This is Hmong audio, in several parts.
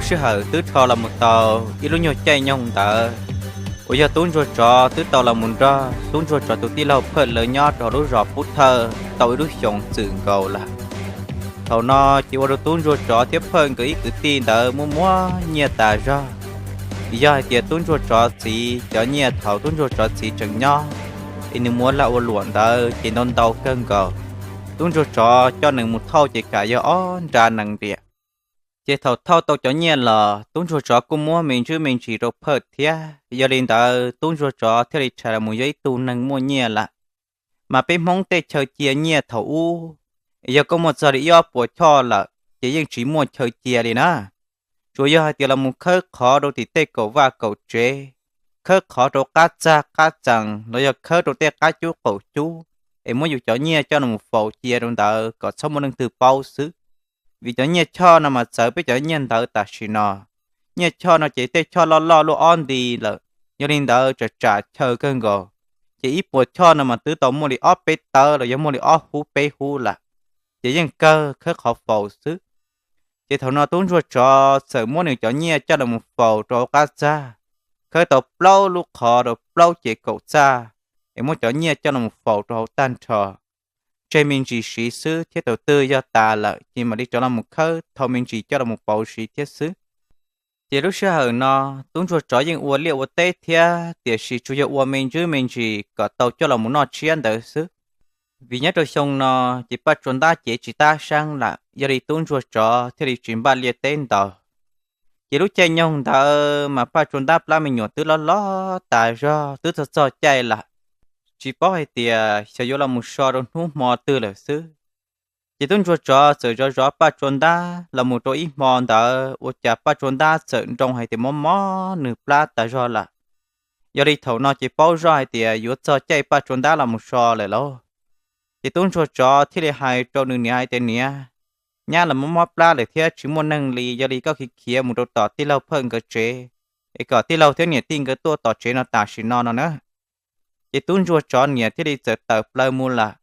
Sij hawm twb rho los mus tau ib lub nyuag caij nyoog ntawd, uas yog tub ntsuag tsov twb tau los mus nrog tub ntsuag tsov tus tij laug Phawj lawv nyob rau hauv lub zos Pub Thawj tau ib lub xyoos txwm nkaus lawm. Thaum no ces ua rau tub ntsuag tsov thiab Phawj nkawd ib kwv tij ntawd muaj muab nyiaj tas zog. Yog hais tias tub ntsuag tsov txiv cov nyiaj thaum tub ntsuag tsov txiv tseem nyob, es nws muab laj ua luam ntawd ces ntau ntau kawg nkaus. Tub ntsuag tsov coj nees mus thauj ces kam yog ob nra nees ntiam. Ces thaum thauj tau cov nyiaj los tub ntsuag tsov kuj muab me ntsis me ntsis rau Phawj thiab. Yog li ntawd tub ntsuag tsov thiaj li tshais los mus yog ib tug neeg muaj nyiaj lawm. Mas peb Hmoob tej chaw cia nyiaj thaum ub, yog koj muaj txog li ib ob puas choj lawm ces yeej tsis muaj chaw cia li na. Tsuas yog hais tias los mus khawb qhov rau tim tej kaum vaj kaum tsev, khawb qhov rau qab txag qab txees los yog khawb rau tej qab cub qaum cub, es muab yus cov nyiaj coj los faus cia rau ntawd kom txhob muaj leej twg paub xwb. Vim cov nyiaj choj no mas txawv peb cov nyiaj ntawv tam sim no. Nyiaj choj no ces tej choj loj loj luaj ob nti lawm, yog li ntawd tsam tsam chaw kawg nkaus. Ces ib puas choj no mas twb tau muaj li ob peb tawb los yog muaj li ob hub peb hub lawm, ces yeej kawg khawb qhov faus xwb. Ces thaum no tub ntsuag tsov txawm muab nws cov nyiaj coj los faus rau hauv qab txag, khawb tau plaub lub qhov rau plaub ces kaum txaj, es muab cov nyiaj coj los faus rau hauv tag nrho, tseg me ntsis siv xwb thiab thaum twg yog tas lawm ces mam li rov los mus khawb tau me ntsis coj los pauv siv thiab xwb. Ces lub sij hawm no tub ntsuag tsov yeej ua liaj ua teb thiab tiam sis tsuas yog ua me ntsis me ntsis kom tau coj los mus noj tshiab ntawd xwb. Vim nyob rau xyoo no ces Paj Tsua Ntab cev tsis tab seeb lawm, yog li tub ntsuag tsov thiaj li tsis npaj liaj teb ntau. Ces lub caij nyoog ntawd mas Paj Tsua Ntab plab me nyuam twb loj loj tas zog twb txog txog caij lawm, tsis paub hais tias xyov yuav los mus so rau hnub hmo twg lawm xwb. Ces tub ntsuag tsov txawm zov zov Paj Tsua Ntab los mus rau ib hmo ntawd ua cas Paj Tsua Ntab txawm nroo hais tias mob mob nws plab tas zog lawm. Yog li thaum no ces paub zoj hais tias yuav txog caij Paj Tsua Ntab los mus so lawm lauj. Ces tub ntsuag tsov thiaj li hais rau nws niam hais tias, Niam, nyab los mob mob plab lawm thiab tsis muaj neeg li, yog li koj khiav khiav mus rau tom tij laug Phawj nkawd tsev, es kom tij laug thiab niam tij nkawd tuaj tom tsev no tam sim no no na. Ces tub ntsuag tsov niam thiaj li txawm tawm plaws mus lawm.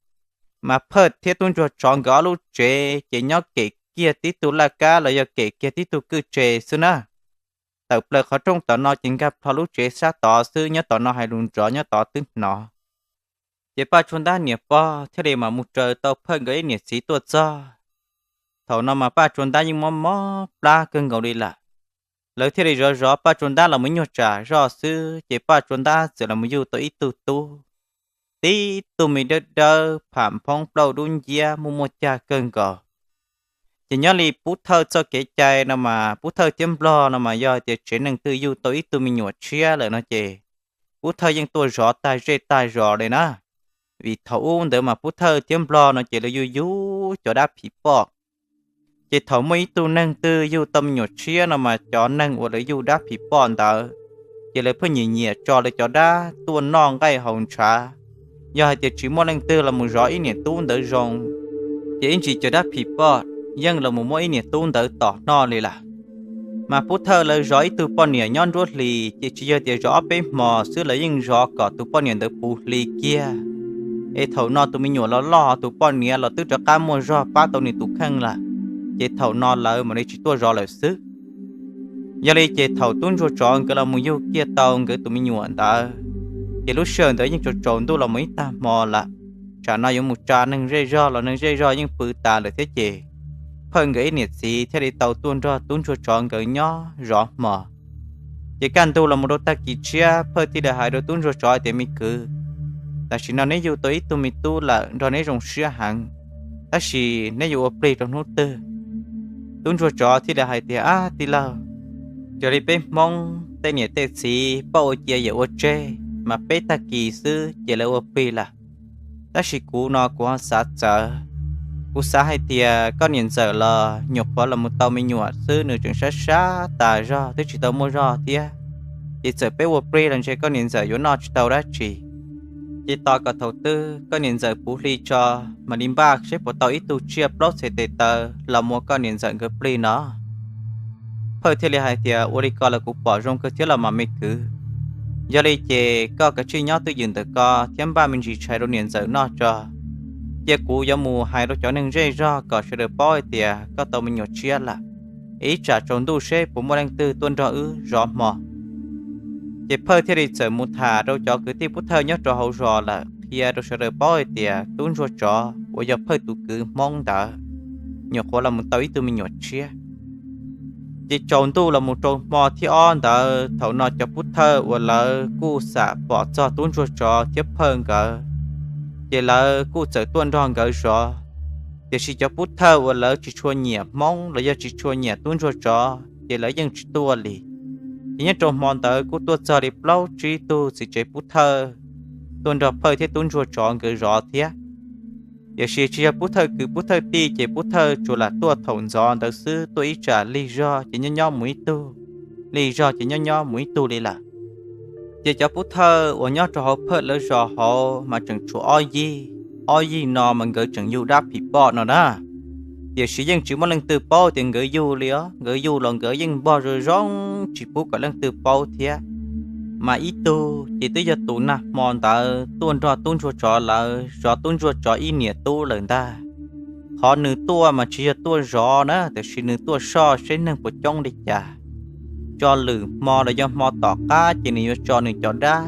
Mas Phawj thiab tub ntsuag tsov nkawd ob lub tsev ces nyob kem kiag tib tug laj kab los yog kem kiag tib tug kwj tse xwb na. Tawm plaws qhov rooj tom no ces nkag plho lub tsev sab tod xwb, nyob tom no hais lus nrov nyob tod twb hnov. Ces Paj Tsua Ntab niam pog thiaj li mam mus raws tau Phawj nkawd ib niam txiv tuaj txog. Thaum no mas Paj Tsua Ntab yeej mob mob plab kawg nkaus li lawm. Lawv thiaj li zov zov Paj Tsua Ntab los mus ib nyuag tsam zoj xwb ces Paj Tsua Ntab txawm los mus yug tau ib tug tub, tib tug me dawb dawb pham phoob plaub dub nciab muaj muaj cag kawg nkaus. Ces nyob li Pub Thawj txoj kev cai no mas Pub Thawj thiab Nplog no mas yog tias tsev neeg twg yug tau ib tug me nyuam tshiab lawm no ces Pub Thawj yeej tuaj zov tag zej tag zos li na. Vim thaum ub ntawd mas Pub Thawj thiab Nplog no ces lawv yug yug cov dab phim poj. Ces thaum muaj ib tug neeg twg yug tau me nyuam tshiab no mas cov neeg uas lawv yug dab phim poj ntawd, ces lawv pheej nyiam nyiam tso lawv cov dab tuaj noj nqaij haus ntshav. Yog hais tias tsis muaj leej twg los mus zov ib niam tub ntawd zoo, ces ib ntsis cov dab phim poj yeej los mus muab ib niam tub ntawd tom noj li lawm. Mas Pub Thawj lawv zov ib tug poj niam nyob nruab hlis ces tsis yog tias zov ob peb hmo xwb, lawv yeej zov kom tus poj niam ntawd puv hli kiag. Es thaum no tus me nyuam los loj, tus poj niam los twb rov qab muaj zog pab tau nws tus kheej lawm, ces thaum no lawv mam li tsis tuaj zov lawm xwb. Yog li ces thaum tub ntsuag tsov nkawd los mus yug kiag tau nkawd tus me nyuam ntawd, ces lub sij hawm ntawd yeej tsaus tsaus ntuj los mus ib tag hmo lawm. Tsam no yuav mus tsa neeg zej zog los neeg zej zog yeej pw tas lawm thiab ces Phawj nkawd ib niam txiv thiaj li tau tuaj nrog tub ntsuag tsov nkawd nyob zov hmo. Ces kaj ntug los mus rau tag kis tshiab, Phawj thiaj li hais rau tub ntsuag tsov hais tias, Me kwv, tam sim no neb yug tau ib tug me tub lawm, nrog neb zoo siab heev, tab sis neb yuav ua plig rau hnub twg? Tub ntsuag tsov thiaj li hais tias, Ab tij laug, yog li peb Hmoob tej niam tej txiv poj ua cia yawm ua tseg, mas peb tag kis xwb ces lawv ua plig lawm. Tab sis kuv no kuv ho xav txawv. Kuv xav hais tias koj niam ntxawm los nyuam qhuav los mus tau me nyuam xwb, nws tseem sab sab tas zog twb tsis tau muaj zog thiab, ces txawm peb ua plig los ntshe koj niam ntxawm yuav noj tsis tau dab tsi. Ces tos kom thaum twg koj niam ntxawm puv hli tso, mam li npaj seb puas tau ib tug tsiaj plaub txhais tes taw los mus ua koj niam ntxawm nkawd plig no. Phawj thiaj li hais tias, Ua li ko los kuv pom zoo kawg thiab los mas me kwv. Yog li ces koj kav tsij nyob twj ywm ntawm ko thiab npaj me ntsis tshais rau niam ntxawm noj tso. Cia kuv yuav mus hais rau cov neeg zej zog kom sawv daws paub hais tias koj tau me nyuam tshiab lawm, es ib tsam tsaus ntuj seb puas muaj leej twg tuaj nrog wb zov hmo. Ces phawj thiaj li txawm mus tham rau cov kwv tij pub thawj nyob rau hauv zos lawm, qhia rau sawv daws paub hais tias tub ntsuag tsov uas yog phawj tus kwv hmoob ntawd nyuam qhuav los mus tau ib tug me nyuam tshiab. Ces tsaus ntuj los mus rau hmo thib ob ntawd, thaum no cov pub thawj uas lawv kuj xam pom txog tub ntsuag tsov thiab phawj nkawd, ces lawv kuj txawm tuaj nrog nkawd zov. Tiam sis cov pub thawj uas lawv tsis tshua nyiam hmoob los yog tsis tshua nyiam tub ntsuag tsov ces lawv yeej tsis tuaj li. Ces nyob rau hmo ntawd kuj tuaj txog li plaub tsib tug txiv tsev pub thawj tuaj nrog phawj thiab tub ntsuag tsov nkawd zov thiab. Tiam sis tsis yog pub thawj kwv pub thawj tij, ces pub thawj tsuas lam tuaj thaum ntxov ntawd xwb, tuaj ib tsam lig zog ces nyob nyob mus ib tug, lig zog ces nyob nyob mus ib tug li lawm. Ces cov pub thawj uas nyob rau hauv phawj lawv zos hauv mas tseem tshuav ob yig, ob yig no mas nkawd tseem yug dab phim poj no na. Tiam sis yeej tsis muaj leej twg paub tias nkawd yug li os, nkawd yug los nkawd yeej npog zoo zoo tsis pub kom leej twg paub thiab. Mas ib tug ces twb yog tus nag hmo ntawd tuaj nrog tub ntsuag tsov lawv zov tub ntsuag tsov ib niam tub lawm ntag. Qhov nws tuaj mas tsis yog tuaj zov na, tiam sis nws tuaj soj seb neeg puas coob li cas. Tso lwm hmo los yog hmo tom qab ces nws yuav tso nws cov dab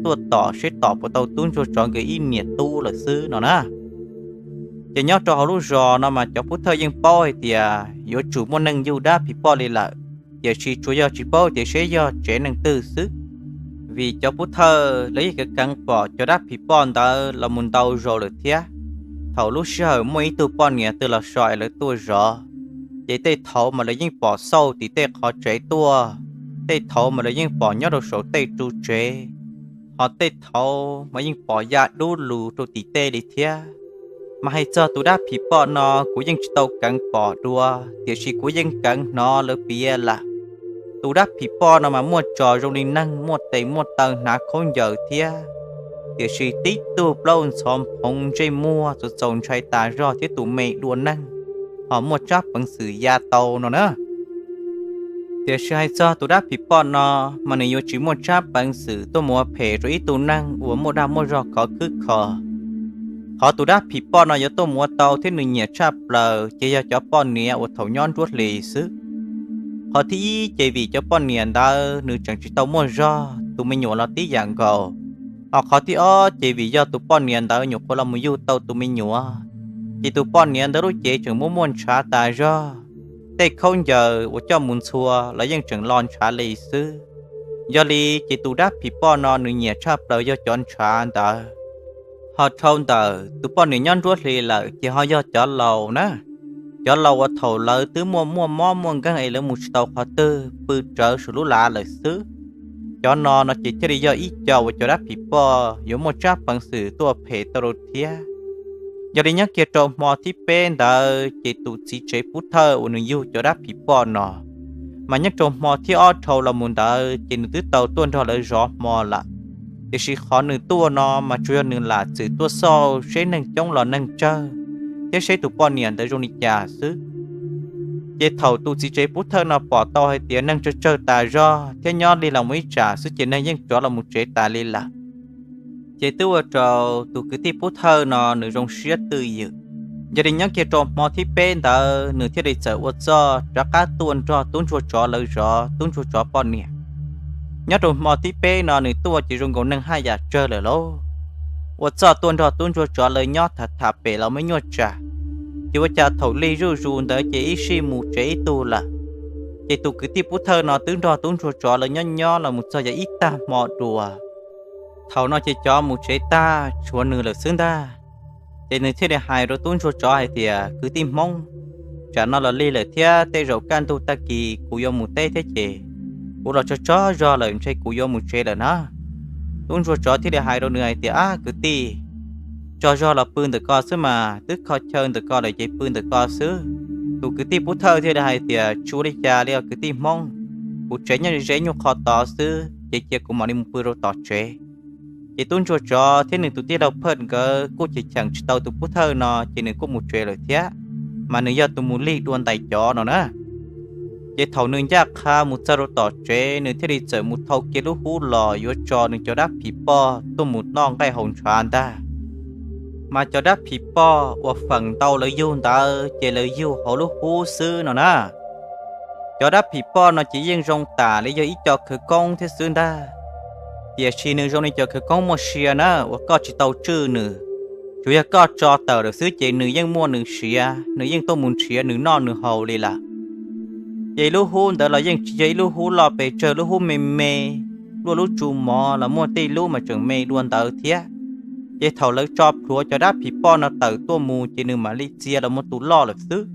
tuaj tom seb tom puas tau tub ntsuag tsov nkawd ib niam tub lawm xwb no na. Ces nyob rau hauv lub zos no mas cov pub thawj yeej paub hais tias yuav tsum muaj neeg yug dab phim poj li lawm, tiam sis tsuas yog tsis paub tias seb yog tsev neeg twg xwb. Vim cov pub thawj lawv yeej keev keev pom cov dab phim poj ntawd los mus ntau zaus lawm thiab. Thaum lub sij hawm muaj ib tug poj niam twg los so es lawv tuaj zov, ces tej thaum mas lawv yeej pom xauj tim tej qhov tsev tuaj, tej thaum mas lawv yeej pom nyob rau saum tej tsev, ho tej thaum mas yeej pom ya dub lug rau tim tej li thiab. Mas hais txog tus dab phim poj no kuv yeej tsis tau keev pom dua, tiam sis kuv yeej keev hnov lawv piav lawm. Tus dab phim poj no mas muaj tso zoo li neeg, muaj tes muaj taw, hnav khaub ncaws thiab, tiam sis tib tug plaub ntxhov phoov, ntsej muag txaus txaus ntshai tas zog thiab tus me dua neeg, ho muaj tsab peev xwm ya tau no na. Tiam sis hais txog tus dab phim poj no, mas nws yuav tsis muaj tsab peev xwm tuaj mus ua phem rau ib tug neeg uas muaj dag muaj zog khov khwb kho. Qhov tus dab phim poj no yuav tuaj mus ua tau thiab nws nyiam tshaj plaws ces yog cov poj niam uas thaum nyob nruab hlis xwb. Qhov thib ib ces vim cov poj niam ntawd nws tseem tsis tau muaj zog, tus me nyuam los tib yam nkaus. Ho qhov thib ob ces vim yog tus poj niam ntawd nyuam qhuav los mus yug tau tus me nyuam, ces tus poj niam ntawd lub cev tseem muaj muaj ntshav tas zog. Tej khaub ncaws uas coj mus ntxhua los yeej tseem lo ntshav li xwb. Yog li ces tus dab phim poj no nws nyiam tshaj plaws yog cov ntshav ntawd. Ho dhau ntawm tus poj niam nyob nruab hlis lawm ces ho yog cov laus na. Cov laus uas thaum lawv twb muaj muaj mob muaj nkeeg es lawv mus tsis tau qhov twg, pw rawv saum lub lav lawm xwb. Cov no no ces thiaj li yog ib co uas cov dab phim poj yuav muaj tsab peev xwm tuaj phem tau rau thiab. Yog li nyob kiag rau hmo thib peb ntawd ces tus txiv tsev pub thawj uas nws yug cov dab phim poj no, mas nyob rau hmo thib ob dhau los mus ntawd ces nws twb tau tuaj nrog lawv zov hmo lawm. Tiam sis qhov nws tuaj no mas tsuas yog nws lam txwm tuaj xauj seb neeg coob los neeg tsawg, thiab seb tus poj niam ntawd zoo li cas xwb. Ces thaum tus txiv tsev pub thawj no pom tau hais tias neeg tsawg tsawg tas zog thiab nyob li los mus ib tsam xwb ces neeg yeej rov los mus tsev tas li lawm. Ces twb ua rau tus kwv tij pub thawj no nws zoo siab twj ywm. Yog li nyob kiag rau hmo thib peb ntawd nws thiaj li txawm ua txuj rov qab tuaj nrog tub ntsuag tsov lawv zov tub ntsuag tsov poj niam. Nyob rau hmo thib peb no nws tuaj ces zoo nkaus neeg haj yam tsawg lawm lauj. Ua txuj tuaj nrog tub ntsuag tsov lawv nyob tham tham pem los muaj nyuaj tsam, ces ua cas thaum lig zuj zus ntawd ces ib sij mus tsev ib tug lawm. Ces tus kwv tij pub thawj no twb nrog tub ntsuag tsov lawv nyob nyob los mus txog yog ib tag hmo dua. Thaum no ces cov mus tsev tag tshuav nws lawm xwb ntag. Ces nws thiaj li hais rau tub ntsuag tsov hais tias, kwv tij Hmoob, tsam no los lig lawm thiab tej zaum kaj ntug tag kis kuv yuav mus teb thiab ces kuv los tsaug tsaug zog lawm, ntshe kuv yuav mus tsev lawm na. Tub ntsuag tsov thiaj li hais rau nws hais tias, ab kwv tij, tsaug zog los pw ntawm ko xwb mas, twb kho chaw ntawm ko lawm ces pw ntawm ko xwb. Tus kwv tij pub thawj thiaj li hais tias, tsis ua li cas li os kwv tij Hmoob, kuv tsev nyob ze nyuag qho tod xwb ces cia kuv mam li mus pw rau tom tsev. Ces tub ntsuag tsov thiab nws tus tij laug phawj nkawd kuj cheem cheem tsis tau tus pub thawj no ces nws kuj mus tsev lawm thiab, mas nws yog tus mus lig dua ntais cov no na. Ces thaum nws ncaj qha mus txog rau tom tsev nws thiaj li txawm mus thau kiag lub hub los yuav tso nws cov dab phim poj tuaj mus noj nqaij haus ntshav ntag. Mas cov dab phim poj uas feem ntau lawv yug ntawd ces lawv yug hauv lub hub xwb no na. Cov dab phim poj no ces yeej zoo tam li yog ib co khawv koob thiab xwb ntag, tiam sis nws zoo li cov khawv koob muaj sia na uas koj tsis tau tswj nws, tsuas yog koj tso tawm lawm xwb ces nws yeej muaj nws siav, nws yeej tuaj mus nrhiav nws noj nws haus li lawm. Ces lub hub ntawd los yeej tsis yog ib lub hub loj pes tsawg, lub hub me me, luaj lub tsu mov los muaj tej lub mas tseem me dua ntawd thiab. Ces thaum lawv tso plhuav cov dab phim poj no tawm tuaj mus ces nws mam li txia los mus tus loj lawm xwb.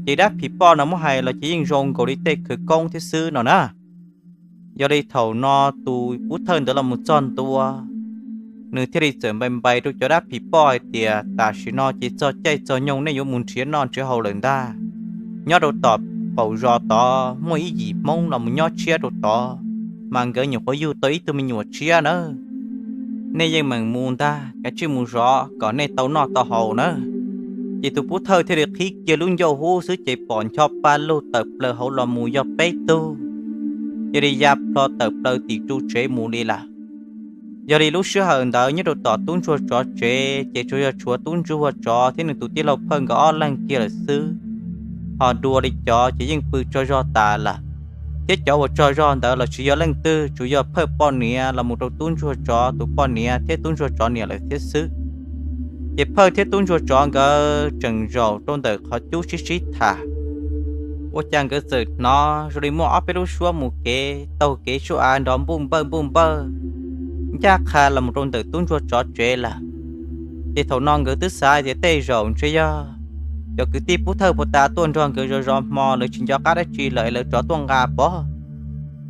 Ces dab phim poj no muab hais los ces yeej zoo nkaus li tej khawv koob thiab xwb no na. Yog li thaum no tus pub thawj ntawd los mus txog ntua, nws thiaj li txawm npai npais rau cov dab phim poj hais tias tam sim no ces txog caij txog nyoog nej yuav mus nrhiav noj nrhiav haus lawm ntag. Nyob rau tom qaum zos tod muaj ib yim Hmoob los mus nyob tshiab rau tod, mas nkawd nyuam qhuav yug tau ib tug me nyuam tshiab nawb. Nej yeej meem mus ntag, kav tsij mus zov kom nej tau noj tau haus nawb. Ces tus pub thawj thiaj li qhib kiag lub ncauj hub xwb ces pom ncho pa lug tawm plaws hauv los mus yog peb tug, cia li ya plho tawm plaws tim ru tsev mus li lawm. Yog li lub sij hawm ntawd nyob rau tom tub ntsuag tsov tsev ces tsuas yog tshuav tub ntsuag tsov thiab nws tus tij laug Phawj nkawd ob leeg kiag lawm xwb, ho dua li cov ces yeej pw tsaug zog tas lawm. Thiab cov uas tsaug zog ntawd los tsis yog leej twg, tsuas yog Phawj poj niam los mus rau tub ntsuag tsov tus poj niam thiab tub ntsuag tsov niam lawm thiab xwb. Ces Phawj thiab tub ntsuag tsov nkawd tseem zaum rau ntawm qhov cub sib sib tham, ua cas nkawd txawm hnov zoo li muaj ob peb lub suab mus kev taug kev suab av nrov npuj npawj npuj npawj ncaj qha los mus rau ntawm tub ntsuag tsov tsev lawm. Ces thaum no nkawd twb xav tias tej zaum ntshe yog cov kwv tij pub thawj puag ta tuaj nrog nkawd zov zov hmo, lawv tsis nco qab dab tsi lawm es lawv rov tuaj nqa pob.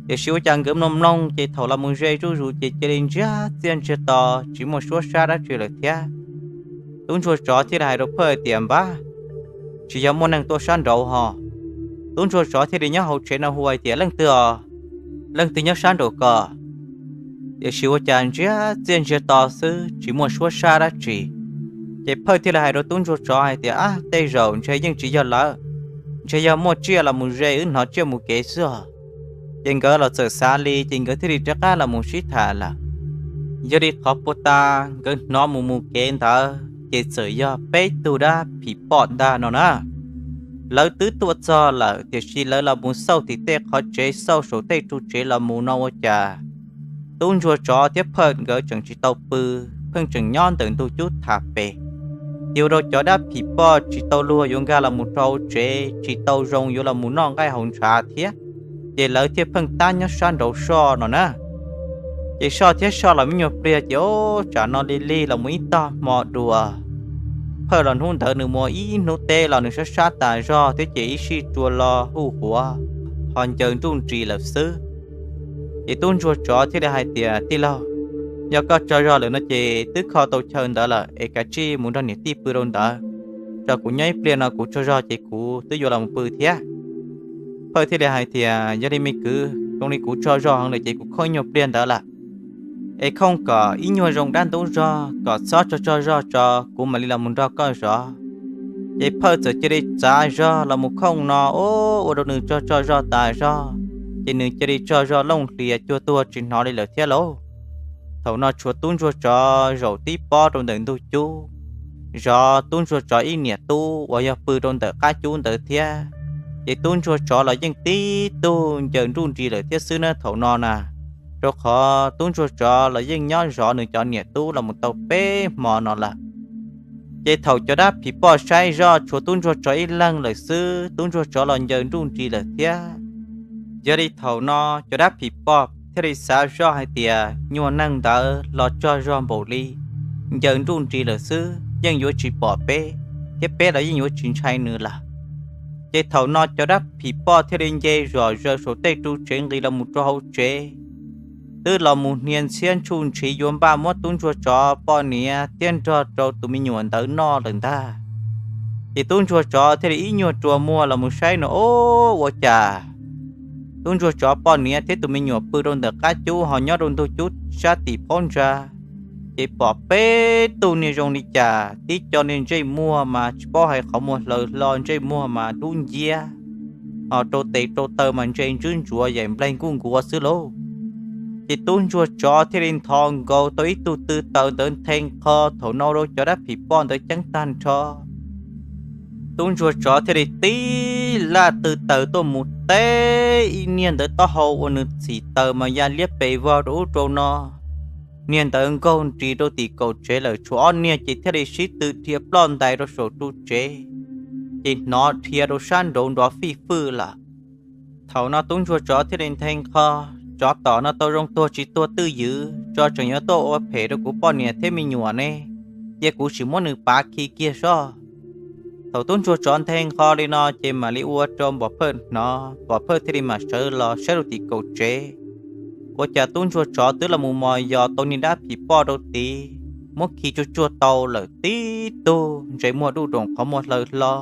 Tiam sis ua cas nkawd mloog mloog ces thaum los mus ze zuj zus ces cia li ntsiag txiaj ntsiag to, tsis muaj suab sab dab tsi lawm thiab. Tub ntsuag tsov thiaj li hais rau Phawj tias, Npab, tsis yog muaj neeg tuaj sab nraud ho? Tub ntsuag tsov thiaj li nyob hauv tsev no hu hais tias, Leej twg os? Leej twg nyob sab nraud ko? Tiam sis ua cas ntsiag txiaj ntsiag to xwb tsis muaj suab sab dab tsi. Ces Phawj thiaj li hais rau tub ntsuag tsov hais tias, Ab, tej zaum ntshe yeej tsis yog lawv, ntshe yog muaj tsiaj los mus ze wb hnov tsiaj mus kev xwb os. Ces nkawd los txawm xav li ces nkawd thiaj li rov qab los mus sib tham lawm. Yog li qhov puag ta nkawd hnov mus mus kev ntawd ces txawm yog peb tug dab phim poj ntag no na. Lawv twb tuaj txog lawm tiam sis lawv los mus xauj tim tej qhov tsev, xauj saum tej ru tsev los mus no ua cas tub ntsuag tsov thiab Phawj nkawd tseem tsis tau pw, pheej tseem nyob ntawm ntug cub tham pem. Ces ua rau cov dab phim poj tsis tau luag yuav nkag los mus rau hauv tsev, tsis tau zoo yuav los mus noj nqaij haus ntshav thiab, ces lawv thiaj pheej tab nyob sab nraud soj no na. Ces soj thiab soj los me nyuag pliag ces ub, tsam no lig lig los mus ib tog hmo dua. Phawj los hnub ntawd nws mus ib hnub teb los nws sab sab tas zog thiab ces ib sij rua lo hu huav, ho ncaws nruj nris lawm xwb. Ces tub ntsuag tsov thiaj li hais tias, Tij laug, yog koj tsaug zog lawm no ces twb kho tau chaw ntawd lawm es kav tsij mus nrog niam tij pw rau ntawd, tso kuv nyob ib pliag no kuv tsaug zog ces kuv twb yuav los pw thiab. Phawj thiaj li hais tias, Yog li me kwv, zoo li kuv tsaug zog heev lawm ces kuv khob ib nyuag pliag ntawd lawm, es khooj kom ib nyuag zoo dab ntub zog kom txhob tsaug tsaug zog tso kuv mam li los mus nrog koj zov. Ces Phawj txawm cia li txav zog los mus khooj no, ua rau nws tsaug tsaug zog tas zog, ces nws cia li tsaug zog looj hlias cuag tuag tsis hnov li lawm thiab lauj. Thaum no tshuav tub ntsuag tsov zaum tib pob rau ntawm ntug cub, zov tub ntsuag tsov ib niam tub uas yog pw rau ntawm qab cub ntawd thiab. Ces tub ntsuag tsov los yeej tib tug ncaws nruj nris lawm thiab xwb na thaum no na, rau qhov tub ntsuag tsov los yeej nyob zov nws cov niam tub los mus tau peb hmo no lawm. Ces thaum cov dab phim poj saib zoj tshuav tub ntsuag tsov ib leeg lawm xwb, tub ntsuag tsov los ncaws nruj nris lawm thiab. Yog li thaum no cov dab phim poj thiaj li xav zoj hais tias, Nyuag neeg ntawd los tsaug zog npaum li, ncaws nruj nris lawm xwb yeej yuav tsis pom peb, thiab peb los yeej yuav tsis ntshai nws lawm. Ces thaum no cov dab phim poj thiaj li nce zom zaws saum tej ru tsev nqis los mus rau hauv tsev, twb los mus hnia ntxhiab ntshuj ntshiv yuav npaj muab tub ntsuag tsov poj niam thiab nrog rau tus me nyuam ntawd noj lawm ntag. Ces tub ntsuag tsov thiaj li ib nyuag rua muag los mus saib no, ub, ua cas tub ntsuag tsov poj niam thiab tus me nyuam pw rau ntawm qab cub ho nyob rau ntug cub sab tim phab ntsa, ces pom peb tug niag zoo li cas, tib co niag ntsej muag mas tsis paub hais qhov muag hlaws hlo, ntsej muag mas dub nciab, ho rau tes rau taw mas ntse ntswb ntsuav yaim nplaig nkuj nkuav xwb lauj. Ces tub ntsuag tsov thiaj li ntho nkaus tau ib tug tw taws ntawd nthe nqho, thaum no rau cov dab phim poj ntawd ceeb tag nrho. tub ntsuag tsov thiaj li tib laj tw taws tuaj mus teb ib niag ntawd taub hau ua nws txhim taws mas ya liab pes vog rau ub rau no. Niag ntawd nkaug nris rau tim kaum tsev lawm, tshuav ob niag ces thiaj li sib tw dhia ploj ntais rau saum ru tsev, ces hnov dhia rau sab nraud nrov fij fwj lawm. Thaum no tub ntsuag tsov thiaj li nthe nqho, tsov tom no tau zoo tuag tsis tuag twj ywm, tsov tseem yuav tuaj ua phem rau kuv poj niam thiab me nyuam ne, cia kuv sim muab nws pav khi kiag soj. Thaum tub ntsuag tsov nthe nqho li no ces mam li ua rau npom phawj hnov, npom phawj thiaj li mam sawv los saib rau tim kaum tsev. Ua cas tub ntsuag tsov twb los mus mos yos tau niag dab phim poj rau tid, muab khi tsuag tsuag tau lawm tib tug ntsej muag duj doom qhov muag hlaws hlo,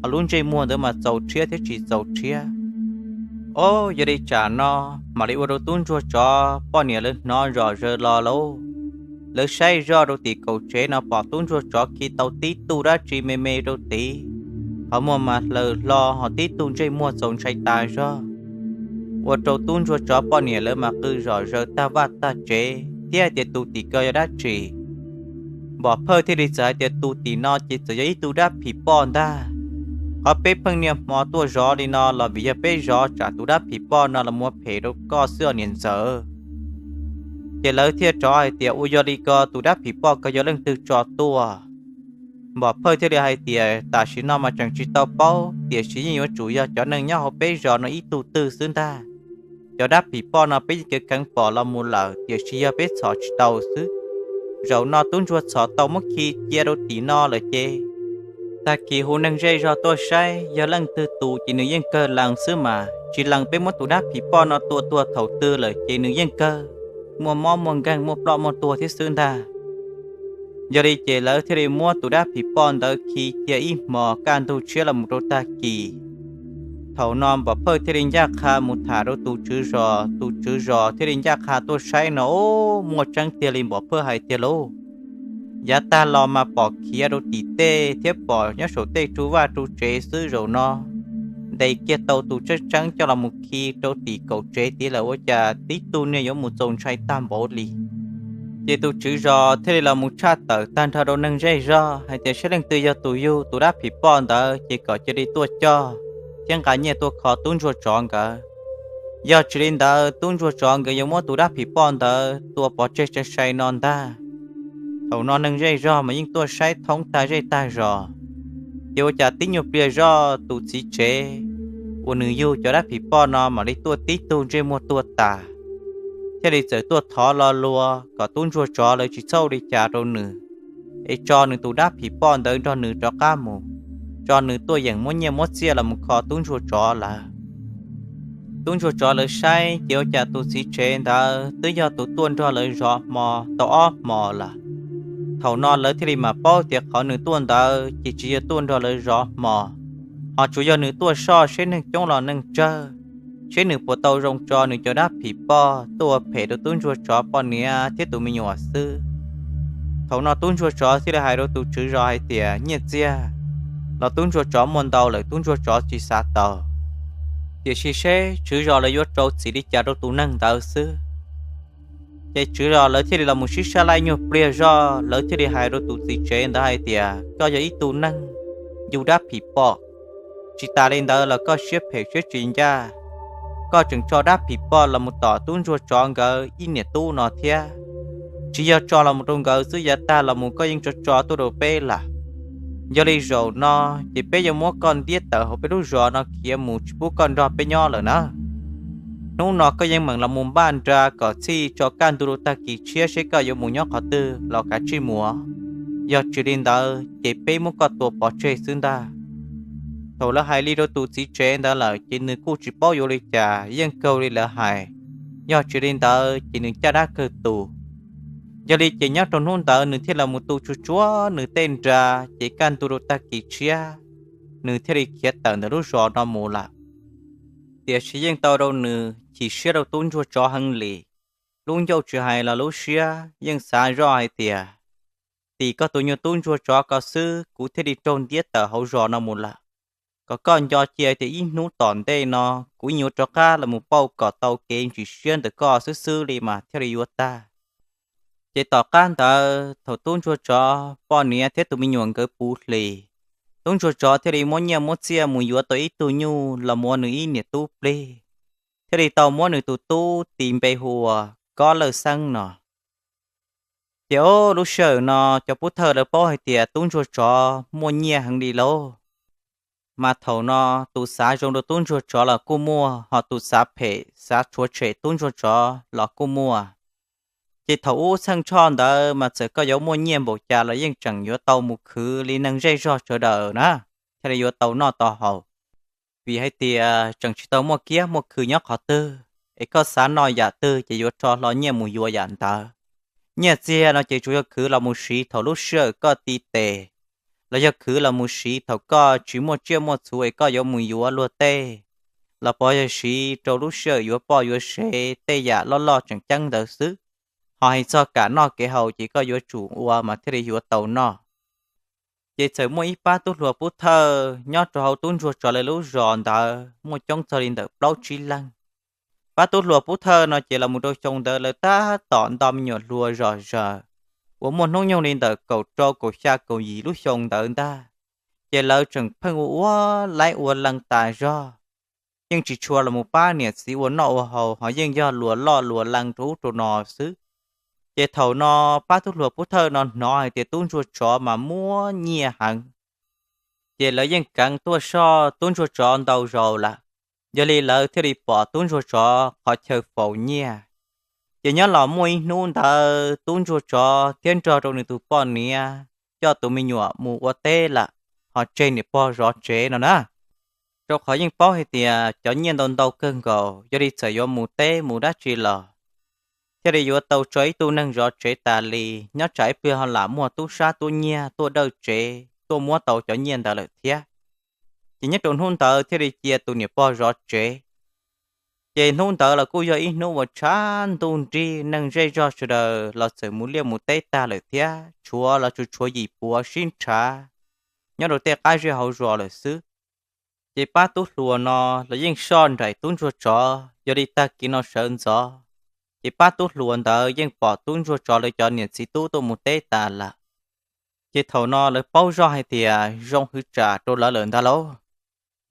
ho lub ntsej muag ntawd mas txaus rhiab thiab tsis txaus rhiab. Ob, yog li tsam no mam li ua rau tub ntsuag tsov poj niam lawv hnov zom zaws los lauj. Lawv saib zoj rau tim kaum tsev no pom tub ntsuag tsov khi tau tib tug dab tsi me me rau tid, qhov muag mas hlaws hlo ho tib tug ntsej muag txaus ntshai tas zog. Ua rau tub ntsuag tsov poj niam lawv mas qw zom zaws tag vaj tag tsev thiab hais tias tus tim ko yog dab tsi. Npom phawj thiaj li txawm hais tias tus tim no ces txawm yog ib tug dab phim poj ntag. Qhov peb pheej niaj hmo tuaj zov li no los vim yog peb zov tsam tus dab phim poj no los ua phem rau koj xwb os niam ntxawm. Ces lawv thiaj rov hais tias ua yog li ko tus dab phim poj ko yog leej twg tso tuaj? Npom phawj thiaj li hais tias tam sim no mas tseem tsis tau paub, tiam sis yeej yuav tsum yog cov neeg nyob hauv peb zos no ib tug twg xwb ntag. Cov dab phim poj no peb yeej kheev pom los mus lawm tiam sis yog peb txhom tsis tau xwb. Zaum no tub ntsuag txhom tau muab khi cia rau tim no lawm ces tag kis hu neeg zej zog tuaj saib yog leej twg tus ces nws yeej kawg lees xwb mas, tsis lees peb muab tus dab phim poj no tua tuag thaum twg lawm ces nws yeej kawg muaj mob muaj nkeeg muaj ploj muaj tuag thiab xwb ntag. Yog li ces lawv thiaj li muab tus dab phim poj ntawd khi cia ib hmos kaj ntug tshiab los mus rau tag kis. Thaum no npom phawj thiaj li ncaj qha mus tham rau tus tswv zos, tus tswv zos thiaj li ncaj qha tuaj saib no, muaj tseeb tiag li npom phawj hais tiag lauj. Yav tag los mas pom khiav rau tim tej thiab pom nyob saum tej ru vaj ru tsev xwb, zaum no ntes kiag tau tus tseeb tseeb coj los mus khi rau tim kaum tsev tid lawm ua cas tib tug niag yuav mus txaus ntshai tag npaum li. Ces tus tswv zos thiaj li los mus tshaj tawm tag nrho rau neeg zej zog hais tias saib leej twg yog tus yug tus dab phim poj ntawd ces kom cia li tuaj coj thiab nqa nyiaj tuaj kho tub ntsuag tsov nkawd. Yog tsis li ntawd tub ntsuag tsov nkawd yuav muab tus dab phim poj ntawd tua pov tseg sai sai no ntag. Thaum no neeg zej zog mas yeej tuaj saib thoob tag zej tag zos, ces ua cas tib nyuag pliag zoj tus txiv tsev uas nws yug cov dab phim poj no mam li tuaj tib tug ntsej muag tuag tas, thiaj li txawm tuaj thov lo lua kom tub ntsuag tsov lawv tsis txhob ua li cas rau nws, es tso nws tus dab phim poj ntawd nrog nws rov qab mus, tso nws tuaj yeem muab nyiaj muab txiaj los mus kho tub ntsuag tsov lawv. Tub ntsuag tsov lawv saib ces ua cas tus txiv tsev ntawd twb yog tus tuaj nrog lawv zov hmo tau ob hmos lawm. Thaum no lawv thiaj li mam paub tias qhov nws tuaj ntawd ces tsis yog tuaj nrog lawv zov hmo, ho tsuas yog nws tuaj soj seb neeg coob los neeg tsawg, seb nws puas tau zoo tso nws cov dab phim poj tuaj ua phem rau tub ntsuag tsov poj niam thiab tus me nyuam xwb. Thaum no tub ntsuag tsov thiaj li hais rau tus tswv zos hais tias nyiaj txiag los tub ntsuag tsov muaj ntau lawm tub ntsuag tsov tsis xav tau, tiam sis seb tswv zos lawv yuav rau txim li cas rau tus neeg ntawd xwb. Ces tswv zos lawv thiaj li los mus sib sab laij nyuag pliag zoj, lawv thiaj li hais rau tus txiv tsev ntawd hais tias koj yog ib tug neeg yug dab phim poj, tsis tas li ntawd los koj siab phem siab tsis ncaj, koj tseem tso dab phim poj los mus tom tub ntsuag tsov nkawd ib niam tub no thiab. Tsis yog tso los mus rau nkawd xwb, yav tag los mus koj yeej tso tso tuaj rau peb lawm. Yog li zaum no ces peb yuav muab koj ntiab tawm hauv peb lub zos no khiav mus tsis pub koj nrog peb nyob lawm na. Hnub no koj yeej meem los mus npaj nra kom txhij tso kaj ntug rau tag kis tshiab seb koj yuav mus nyob qhov twg los kav tsij mus, yog tsis li ntawd ces peb muab koj tua pov tseg xwb ntag. Thaum lawv hais li rau tus txiv tsev ntawd lawm ces nws kuj tsis paub yuav li cas, yeej kawg li lawv hais, yog tsis li ntawd ces nws caj dab kawg tus. Yog li ces nyob rau hnub ntawd nws thiaj los mus tu tsuag tsuag nws tej nra, ces kaj ntug rau tag kis tshiab nws thiaj li khiav tawm ntawm lub zos no mus lawm. Tiam sis yeej tau rau nws chim siab rau tub ntsuag tsov heev li. Lub ncauj tsis hais los lub siab yeej xav zoj hais tias, tim koj tus nyuag tub ntsuag tsov ko xwb kuv thiaj li raug ntiab tawm hauv zos no mus lawm. Kom koj nco cia tias ib hnub tom ntej no kuv yeej yuav rov qab los mus pauj kom tau kev ntsim siab ntawm koj xwb xwb li mas thiaj li yuav tag. Ces tom qab ntawd thaum tub ntsuag tsov poj niam thiab tus me nyuam nkawd puv hlis, Tub ntsuag tsov thiaj li muab nyiaj muab txiaj mus yuav tau ib tug nyuj los mus ua nws ib niam tub plig, thiaj li tau muab nws tus tub tis npe hu ua Kob Lawj Xeeb no. Ces ob lub sij hawm no cov pub thawj lawv paub hais tias tub ntsuag tsov muaj nyiaj heev li lauj. Mas thaum no tus xav zoo rau tub ntsuag tsov los kuj muaj, ho tus xav phem xav rhuav tshem tub ntsuag tsov los kuj muaj. Ces thaum ub txheej tshoj ntawd mas txawm koj yuav muaj nyiaj npaum cas los yeej tseem yuav tau mus khwv li neeg zej zog sawv daws na, thiaj li yuav tau noj tau haus. Vim hais tias tseem tsis tau muaj kiab muaj khw nyob qhov twg, es koj xav noj yam twg ces yuav rho hlo nyiaj mus yuav yam ntawd. Nyiaj txiag no ces tsuas yog khwv los mus siv thaum lub sij hawm koj ti tes, los yog khwv los mus siv thaum koj tsis muaj tsiaj muaj txhuv es koj yuav mus yuav luag tej, los pov yog siv rau lub sij hawm yuav poj yuav sev tej yam loj loj tseem ceeb ntawd xwb. Ho hais txog kam noj kev haus ces koj yuav tsum ua mas thiaj li yuav tau noj. Ces txawm muaj ib pab tub hluas pub thawj nyob rau hauv tub ntsuag tsov lawv lub zos ntawd muaj coob txog li ntawm plaub tsib leeg. Pab tub hluas pub thawj no ces los mus rau xyoo ntawd lawv tab tom nto me nyuam hluas zom zaws, uas muaj hnub nyoog li ntawm kaum rau kaum xya kaum yim lub xyoo ntawd ntag. Ces lawv tseem pheej ua ua laib ua lees tas zog, yeej tsis tshua los mus pab niam txiv ua noj ua haus, ho yeej yog luas loj luas lees rau ub rau no xwb. Ces thaum no pab tub hluas pub thawj no hnov hais tias tub ntsuag tsov mas muaj nyiaj heev, ces lawv yeej keev tuaj soj tub ntsuag tsov ntau zaus lawm. Yog li lawv thiaj li pom tub ntsuag tsov qhov chaw faus nyiaj. Ces nyob los muaj ib hnub ntawd tub ntsuag tsov thiab nrog rau nws tus poj niam coj tus me nyuam mus ua teb lawm, ho tseg niam pog zov tsev no na. Rau qhov yeej paub hais tias cov nyiaj ntau ntau kawg nkaus, yog li txawm yuav mus teb mus dab tsi los thiaj li yuav tau tso ib tug neeg zov tsev tas li, nyob tsam ib pliag ho lam muaj tub sab tub nyiag tuaj dawj tsev tuaj muab tau cov nyiaj ntawd lawm thiab. Ces nyob rau hnub ntawd thiaj li cia tus niam pog zov tsev. Ces hnub ntawd los kuj yog ib hnub uas tshav ntuj nrig, neeg zej zog sawv daws los txawm mus liaj mus teb tag lawm thiab, tshuav los tsuas tshuav yim puav sib nrhav nyob rau tej qab zej hauv zos lawm xwb. Ces pab tub hluas no los yeej soj nraim tub ntsuag tsov, yog li tag kis no sawv ntxov, ces pab tub hluas ntawd yeej pom tub ntsuag tsov lawv cov niam txiv tub tuaj mus teb tas lawm. Ces thaum no lawv paub zoj hais tias zoo hwv tsam rau lawv lawm ntag lauj.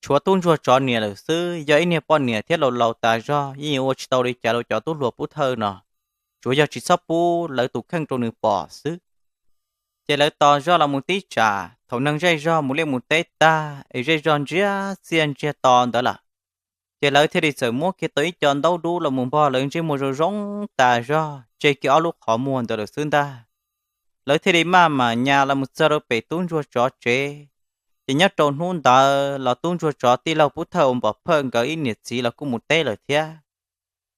Tshuav tub ntsuag tsov niam lawm xwb, yog ib niag poj niam thiab laus laus tas zog yeej yuav ua tsis tau li cas rau cov tub hluas pub thawj no, tsuav yog tsis txhob pub lawv tus kheej rau nws pom xwb. Ces lawv tos zoj los mus tib tsam, thaum neeg zej zog mus liaj mus teb tag es zej zog ntsiag txiaj ntsiag to ntawd lawm, ces lawv thiaj li txawm muab kiag tau ib co ntaub dub los mus npog lawv ntsej muag zoo zoo tas zog, tseg kiag ob lub qhov muag ntawd lawm xwb ntag. Lawv thiaj li maj mam nyas los mus txog rau pem tub ntsuag tsov tsev. Ces nyob rau hnub ntawd los tub ntsuag tsov tij laug pub thawj uas npom phawj nkawd ib niam txiv los kuj mus teb lawm thiab.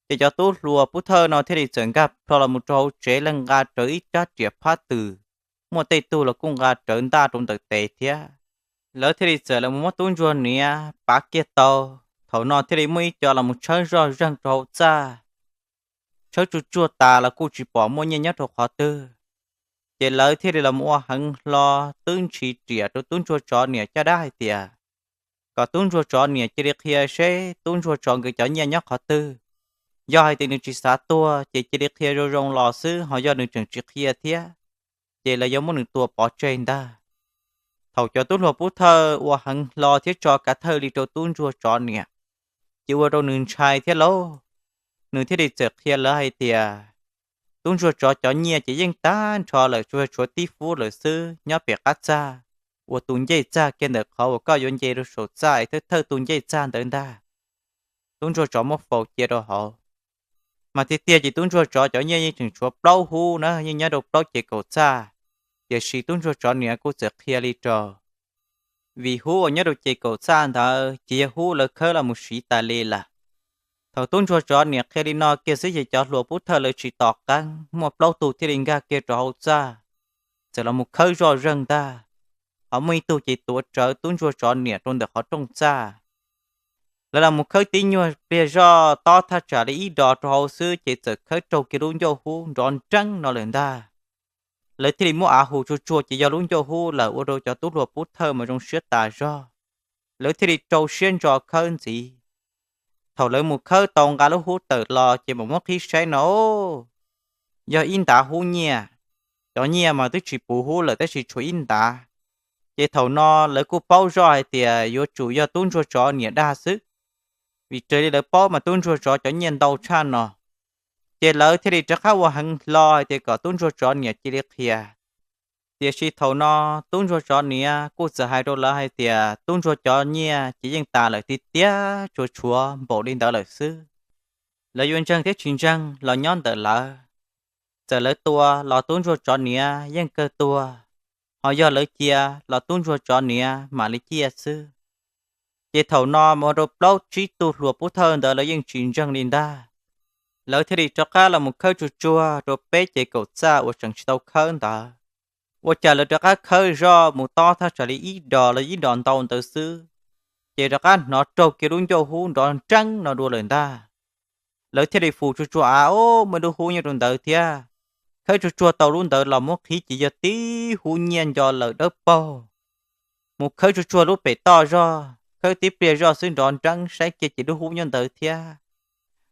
Ces cov tub hluas pub thawj no thiaj li txawm nkag plho los mus rau hauv tsev, leej nqa rawv ib rab riam phab twm, muaj tej tug los kuj nqa rawv ntaj rau ntawm tes thiab. Lawv thiaj li txawm los mus muab tub ntsuag niam pav kiag tau. Thaum no thiaj li muaj ib co los mus tshawb zoj zeeg rau hauv txaj, tshawb tsuj tsuag tas los kuj tsis pom muaj nyiaj nyob rau qhov twg. Ces lawv thiaj li los mus ua heev hlo twb ntshis riam rau tub ntsuag tsov niam caj dab hais tias kom tub ntsuag tsov niam cia li qhia seb tub ntsuag tsov nkawd cov nyiaj nyob qhov twg. Yog hais tias nws tsis xav tuag ces cia li qhia zoo zoo los xwb, ho yog nws tseem tsis qhia thiab, ces lawv yuav muab nws tua pov tseg ntag. Thaum cov tub hluas pub thawj ua heev hlo thiab tso kav thawj li rau tub ntsuag tsov niam, ces ua rau nws ntshai thiab lauj. Nws thiaj li txawm qhia lawv hais tias tub ntsuag tsov cov nyiaj ces yeej tag nrho lawm, tsuas yog tshuav tib fub lawm xwb nyob pem qab txaj, uas tus ncej txaj kiag ntawm qhov uas koj yuav nce rau saum txaj es thawj thawj tus ncej txaj ntawd ntag. Tub ntsuag tsov muab faus cia rau hauv. Mas tiag tiag ces tub ntsuag tsov cov nyiaj yeej tseem tshuav plaub hub na, yeej nyob rau plaub ces kaum txaj, tiam sis tub ntsuag tsov niam kuj txawm qhia li rau, vim hub uas nyob rau ces kaum txaj ntawd ces yog hub lawv khawb los mus siv tas li lawm. Thaum tub ntsuag tsov niam qhia li no kiag xwb ces cov hluas pub thawj lawv tsis tos qeeb, muaj plaub tug thiaj li nkag kiag rau hauv txaj, txawm los mus khawb zoj zeeg ntag. Ho muaj ib tug ces tuav rawv tub ntsuag tsov niam rau ntawm qhov rooj txaj. Lawv los mus khawb tib nyuag pliag zoj tob thaj tsam li ib dos rau hauv xwb ces txawm khawb raug kiag lub ncauj hub nrov nreeb no lawm ntag. Lawv thiaj li muab av hu tsuag tsuag ces yog lub ncauj hub lawm, ua rau cov tub hluas pub thawj mas zoo siab tas zog. Lawv thiaj li rau siab ntso khawb ntxiv. Thaum lawv mus khawb tau nqa lub hub tawm los ces mam muab qhib saib no, yog ib ntav hub nyiaj. Cov nyiaj mas twb tsis puv hub lawm tab sis tshuav ib ntav. Ces thaum no lawv kuj paub zoj hais tias yuav tsum yog tub ntsuag tsov niam dag xwb, vim raws li lawv paub mas tub ntsuag tsov cov nyiaj ntau tshaj no. Ces lawv thiaj li rov qab ua heev hlo hais tias kom tub ntsuag tsov niam cia li qhia. Tiam sis thaum no tub ntsuag tsov niam kuj txawm hais rau lawv hais tias tub ntsuag cov nyiaj ces yeej tas lawm tiag tiag, tsuas tshuav npaum li ntawd lawm xwb. Lawv yuav ntseeg thiab tsis ntseeg los nyob ntawm lawv. Txawm lawv tua los tub ntsuag tsov niam yeej kawg tuag, ho yog lawv cia los tub ntsuag tsov niam mam li ciaj xwb. Ces thaum no mus rau plaub tsib tug hluas pub thawj ntawd lawv yeej tsis ntseeg li ntag. Lawv thiaj li rov qab los mus khawb tsuag tsuag rau peb ces kaum txaj uas tseem tsis tau khawb ntawd. Ua cas lawv rov qab khawb zoj mus tob thaj tsam li ib dos los ib dos ntau ntawd xwb, ces rov qab hnov raug kiag lub ncauj hub nrov nreeb no dua lawm ntag. Lawv thiaj li fus tsuag tsuag av, o, muaj lub hub nyob rau ntawd thiab. Khawb tsuag tsuag tau lub ntawd los muab qhib ces yog tib hub nyiaj nco lawm dawb paug. Mus khawb tsuag tsuag lub pem toj zog, khawb tib pliag zoj xwb nrov nreeb saib kiag ces lub hub nyob ntawd thiab.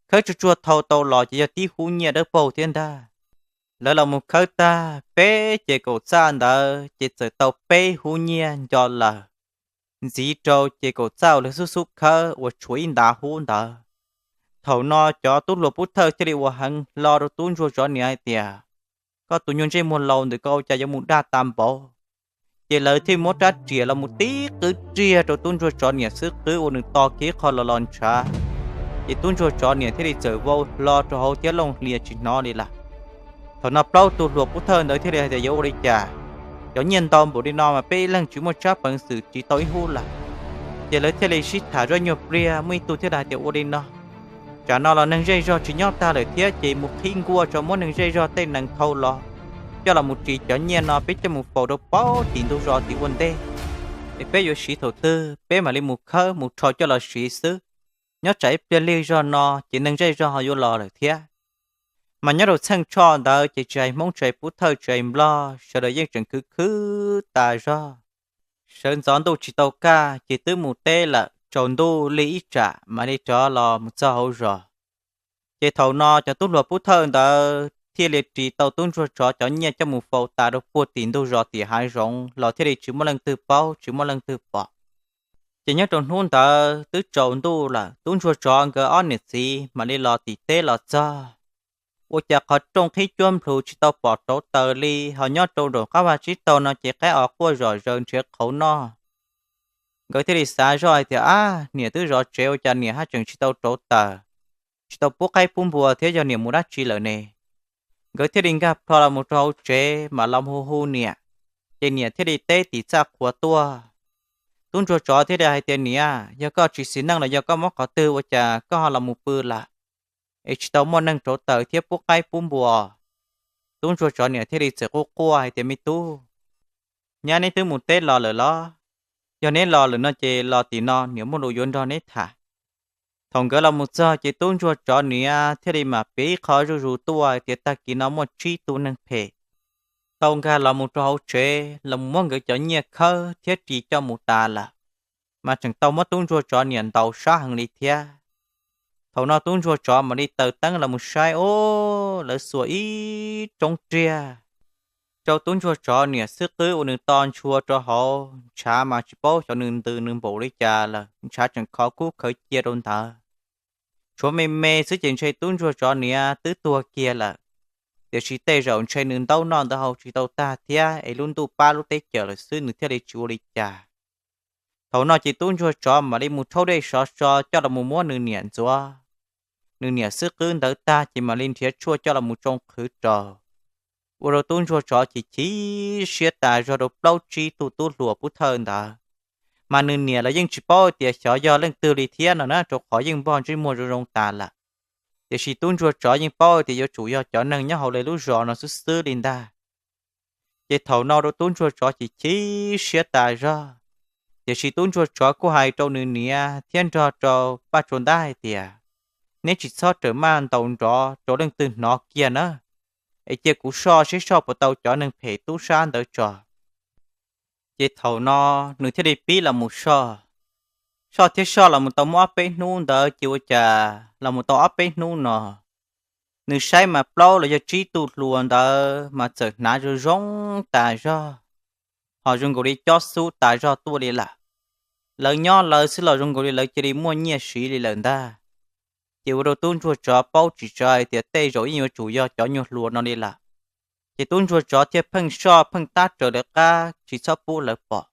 Khawb tsuag tsuag thau tau los ces yog tib hub nyiaj dawb paug thiab ntag. Lawv los mus khawb tag peb ces kaum txaj ntawd ces txawm tau peb hub nyiaj nco lawm, ntxiv rau ces kaum txaj uas lawv xub xub khawb uas tshuav ib ntav hub ntawd. Thaum no cov tub hluas pub thawj thiaj li ua heev hlo rau tub ntsuag tsov niam hais tias, koj tus nyuag ntsej muag laus ntawm koj ua cas yuav mus dag tas npaum. Ces lawv thiaj muab rab riam los mus tib qwb riag rau tub ntsuag tsov niam xub qwb ua nws to kiag qho los los ntshav. Ces tub ntsuag tsov niam thiaj li txawm vau hlo rau hauv thiab looj hlias tsis hnov li lawm. Thaum no plaub tug hluas pub thawj ntawd thiaj li hais tias yuav ua li cas, cov nyiaj ntau npaum li no mas peb ib leeg tsis muaj tsab peev xwm ris tau ib hub lawm. Ces lawv thiaj li sib tham zoj nyuag pliag, muaj ib tug thiaj li hais tias ua li no, tsam no los neeg zej zog tsis nyob tag lawm thiab ces mus qhib nkuaj tso muab neeg zej zog tej nees thau los, coj los mus ris cov nyiaj no peb coj mus faus rau pem tim ntug zos tim ua ntej, es peb yuav siv thaum twg peb mam li mus khawb mus rho coj los siv xwb. Nyob tsam ib pliag lig zog no ces neeg zej zog ho yuav los lawm thiab. Mas nyob rau txheej tshoj ntawd ces tsis hais Hmoob tsis hais pub thawj tsis hais Nplog sawv daws yeej tseem khwv khwv tas zog. Sawv ntxov ntuj tsis tau kaj ces twb mus teb lawm, tsaus ntuj lig ib tsam mam li rov los mus txog hauv zos. Ces thaum no cov tub hluas pub thawj ntawd thiaj li ris tau tub ntsuag tsov cov nyiaj coj mus faus tas rau puag tim ntug zos tim hav zoov los thiaj li tsis muaj leej twg paub tsis muaj leej twg pom. Ces nyob rau hnub ntawd twb tsaus ntuj lawm, tub ntsuag tsov nkawd ob niam txiv mam li los tim teb los txog. Ua cas qhov rooj qhib cuab nplhus tsis tau pom rauv taws li, ho nyob rau nraum qab vaj tsib taug no ces qaib os quaj zom zaws nrhiav qhauv noj. Nkawd thiaj li xav zoj hais tias, ab, niam twb zov tsev ua cas niam haj tseem tsis tau rauv taws, tsis tau pub qaib pub npua thiab, yog niam mus dab tsi lawm ne? Nkawd thiaj li nkag plho los mus rau hauv tsev mam los hu hu niam, ces niam thiaj li teb tim txaj qhua tuaj. Tub ntsuag tsov thiaj li hais tias, niam, yog koj tsis xis neej los yog koj mob qhov twg ua cas koj ho los mus pw lawm, es tsis tau muaj neeg rauv taws thiab pub qaib pub npua? Tub ntsuag tsov niam thiaj li txawm quaj quaj hais tias, me tub, nyab neb twb mus teb los lawm los? Yog neb los lawm no ces los tim no, niam muaj lus yuav nrog neb tham. Thaum nkawd los mus txog ces tub ntsuag tsov niam thiaj li mam piav ib qho zuj zus tuaj hais tias tag kis no muaj tsib tug neeg phem tau nkag los mus rau hauv tsev los muab nkawd cov nyiaj khawb thiab ris coj mus tas lawm, mas tseem tau muab tub ntsuag tsov niam ntaus sab heev li thiab. Thaum no tub ntsuag tsov mam li taws teeb los mus saib, o, lawv xuas ib roob riag rau tub ntsuag tsov niam xub qwb ua nws to ntshua rau hauv, ntshav mas tsis paub xyov nws ntws nws npaum li cas lawm, ntshav tseem khov kub khawv cia rau ntawd. Tshuav me me xwb ces ntshe tub ntsuag tsov niam twb tuag kiag lawm, tiam sis tej zaum ntshe nws ntaub noj ntawd haus tsis tau tag thiab es lub ntuj pab lub teb cawm lawm xwb nws thiaj li tsis ua li cas. Thaum no ces tub ntsuag tsov mam li mus rhaub dej sov so coj los mus muab nws niam ntxuav. Nws niam xub qwb ntawd tag ces mam li nrhiav tshuaj coj los mus tsoo qhwv rau. Ua rau tub ntsuag tsov chim chim siab tas zog rau plaub tsib tug tub hluas pub thawj ntawd. Mas nws niam los yeej tsis paub tias xyov yog leej twg li thiab no na, rau qhov yeej npog ntsej muag zoo zoo tas lawm. Tiam sis tub ntsuag tsov yeej paub tias yuav tsum yog cov neeg nyob hauv lawv lub zos no xwb xwb li ntag. Ces thaum no rau tub ntsuag tsov chim chim siab tas zog, tiam sis tub ntsuag tsov kuj hais rau nws niam thiab nrog rau Paj Tsua Ntab hais tias, neb tsis txhob rawm maj ntaus nrov rau leej twg hnov kiag na, es cia kuv soj seb soj puas tau cov neeg phem tub sab ntawd tso. Ces thaum no nws thiaj li pib los mus soj. Soj thiab soj los mus tau muaj ob peb hnub ntawd ces ua cas los mus tau ob peb hnub no, nws saib mas plaub los yog tsib tug hluas ntawd mas txawm hnav zoo zoo tas zog. ho zoo nkaus li cob xub tas zog tuaj li lawm. Lawv nyob lawv xwb los zoo nkaus li lawv cia li muaj nyiaj siv li lawm ntag. Ces ua rau tub ntsuag tsov paub tsis txog hais tias tej zaum yeej yuav tsum yog cov nyuag hluas no li lawm. Ces tub ntsuag tsov thiaj pheej soj pheej tab raws lawv qab tsis txhob pub lawv pom.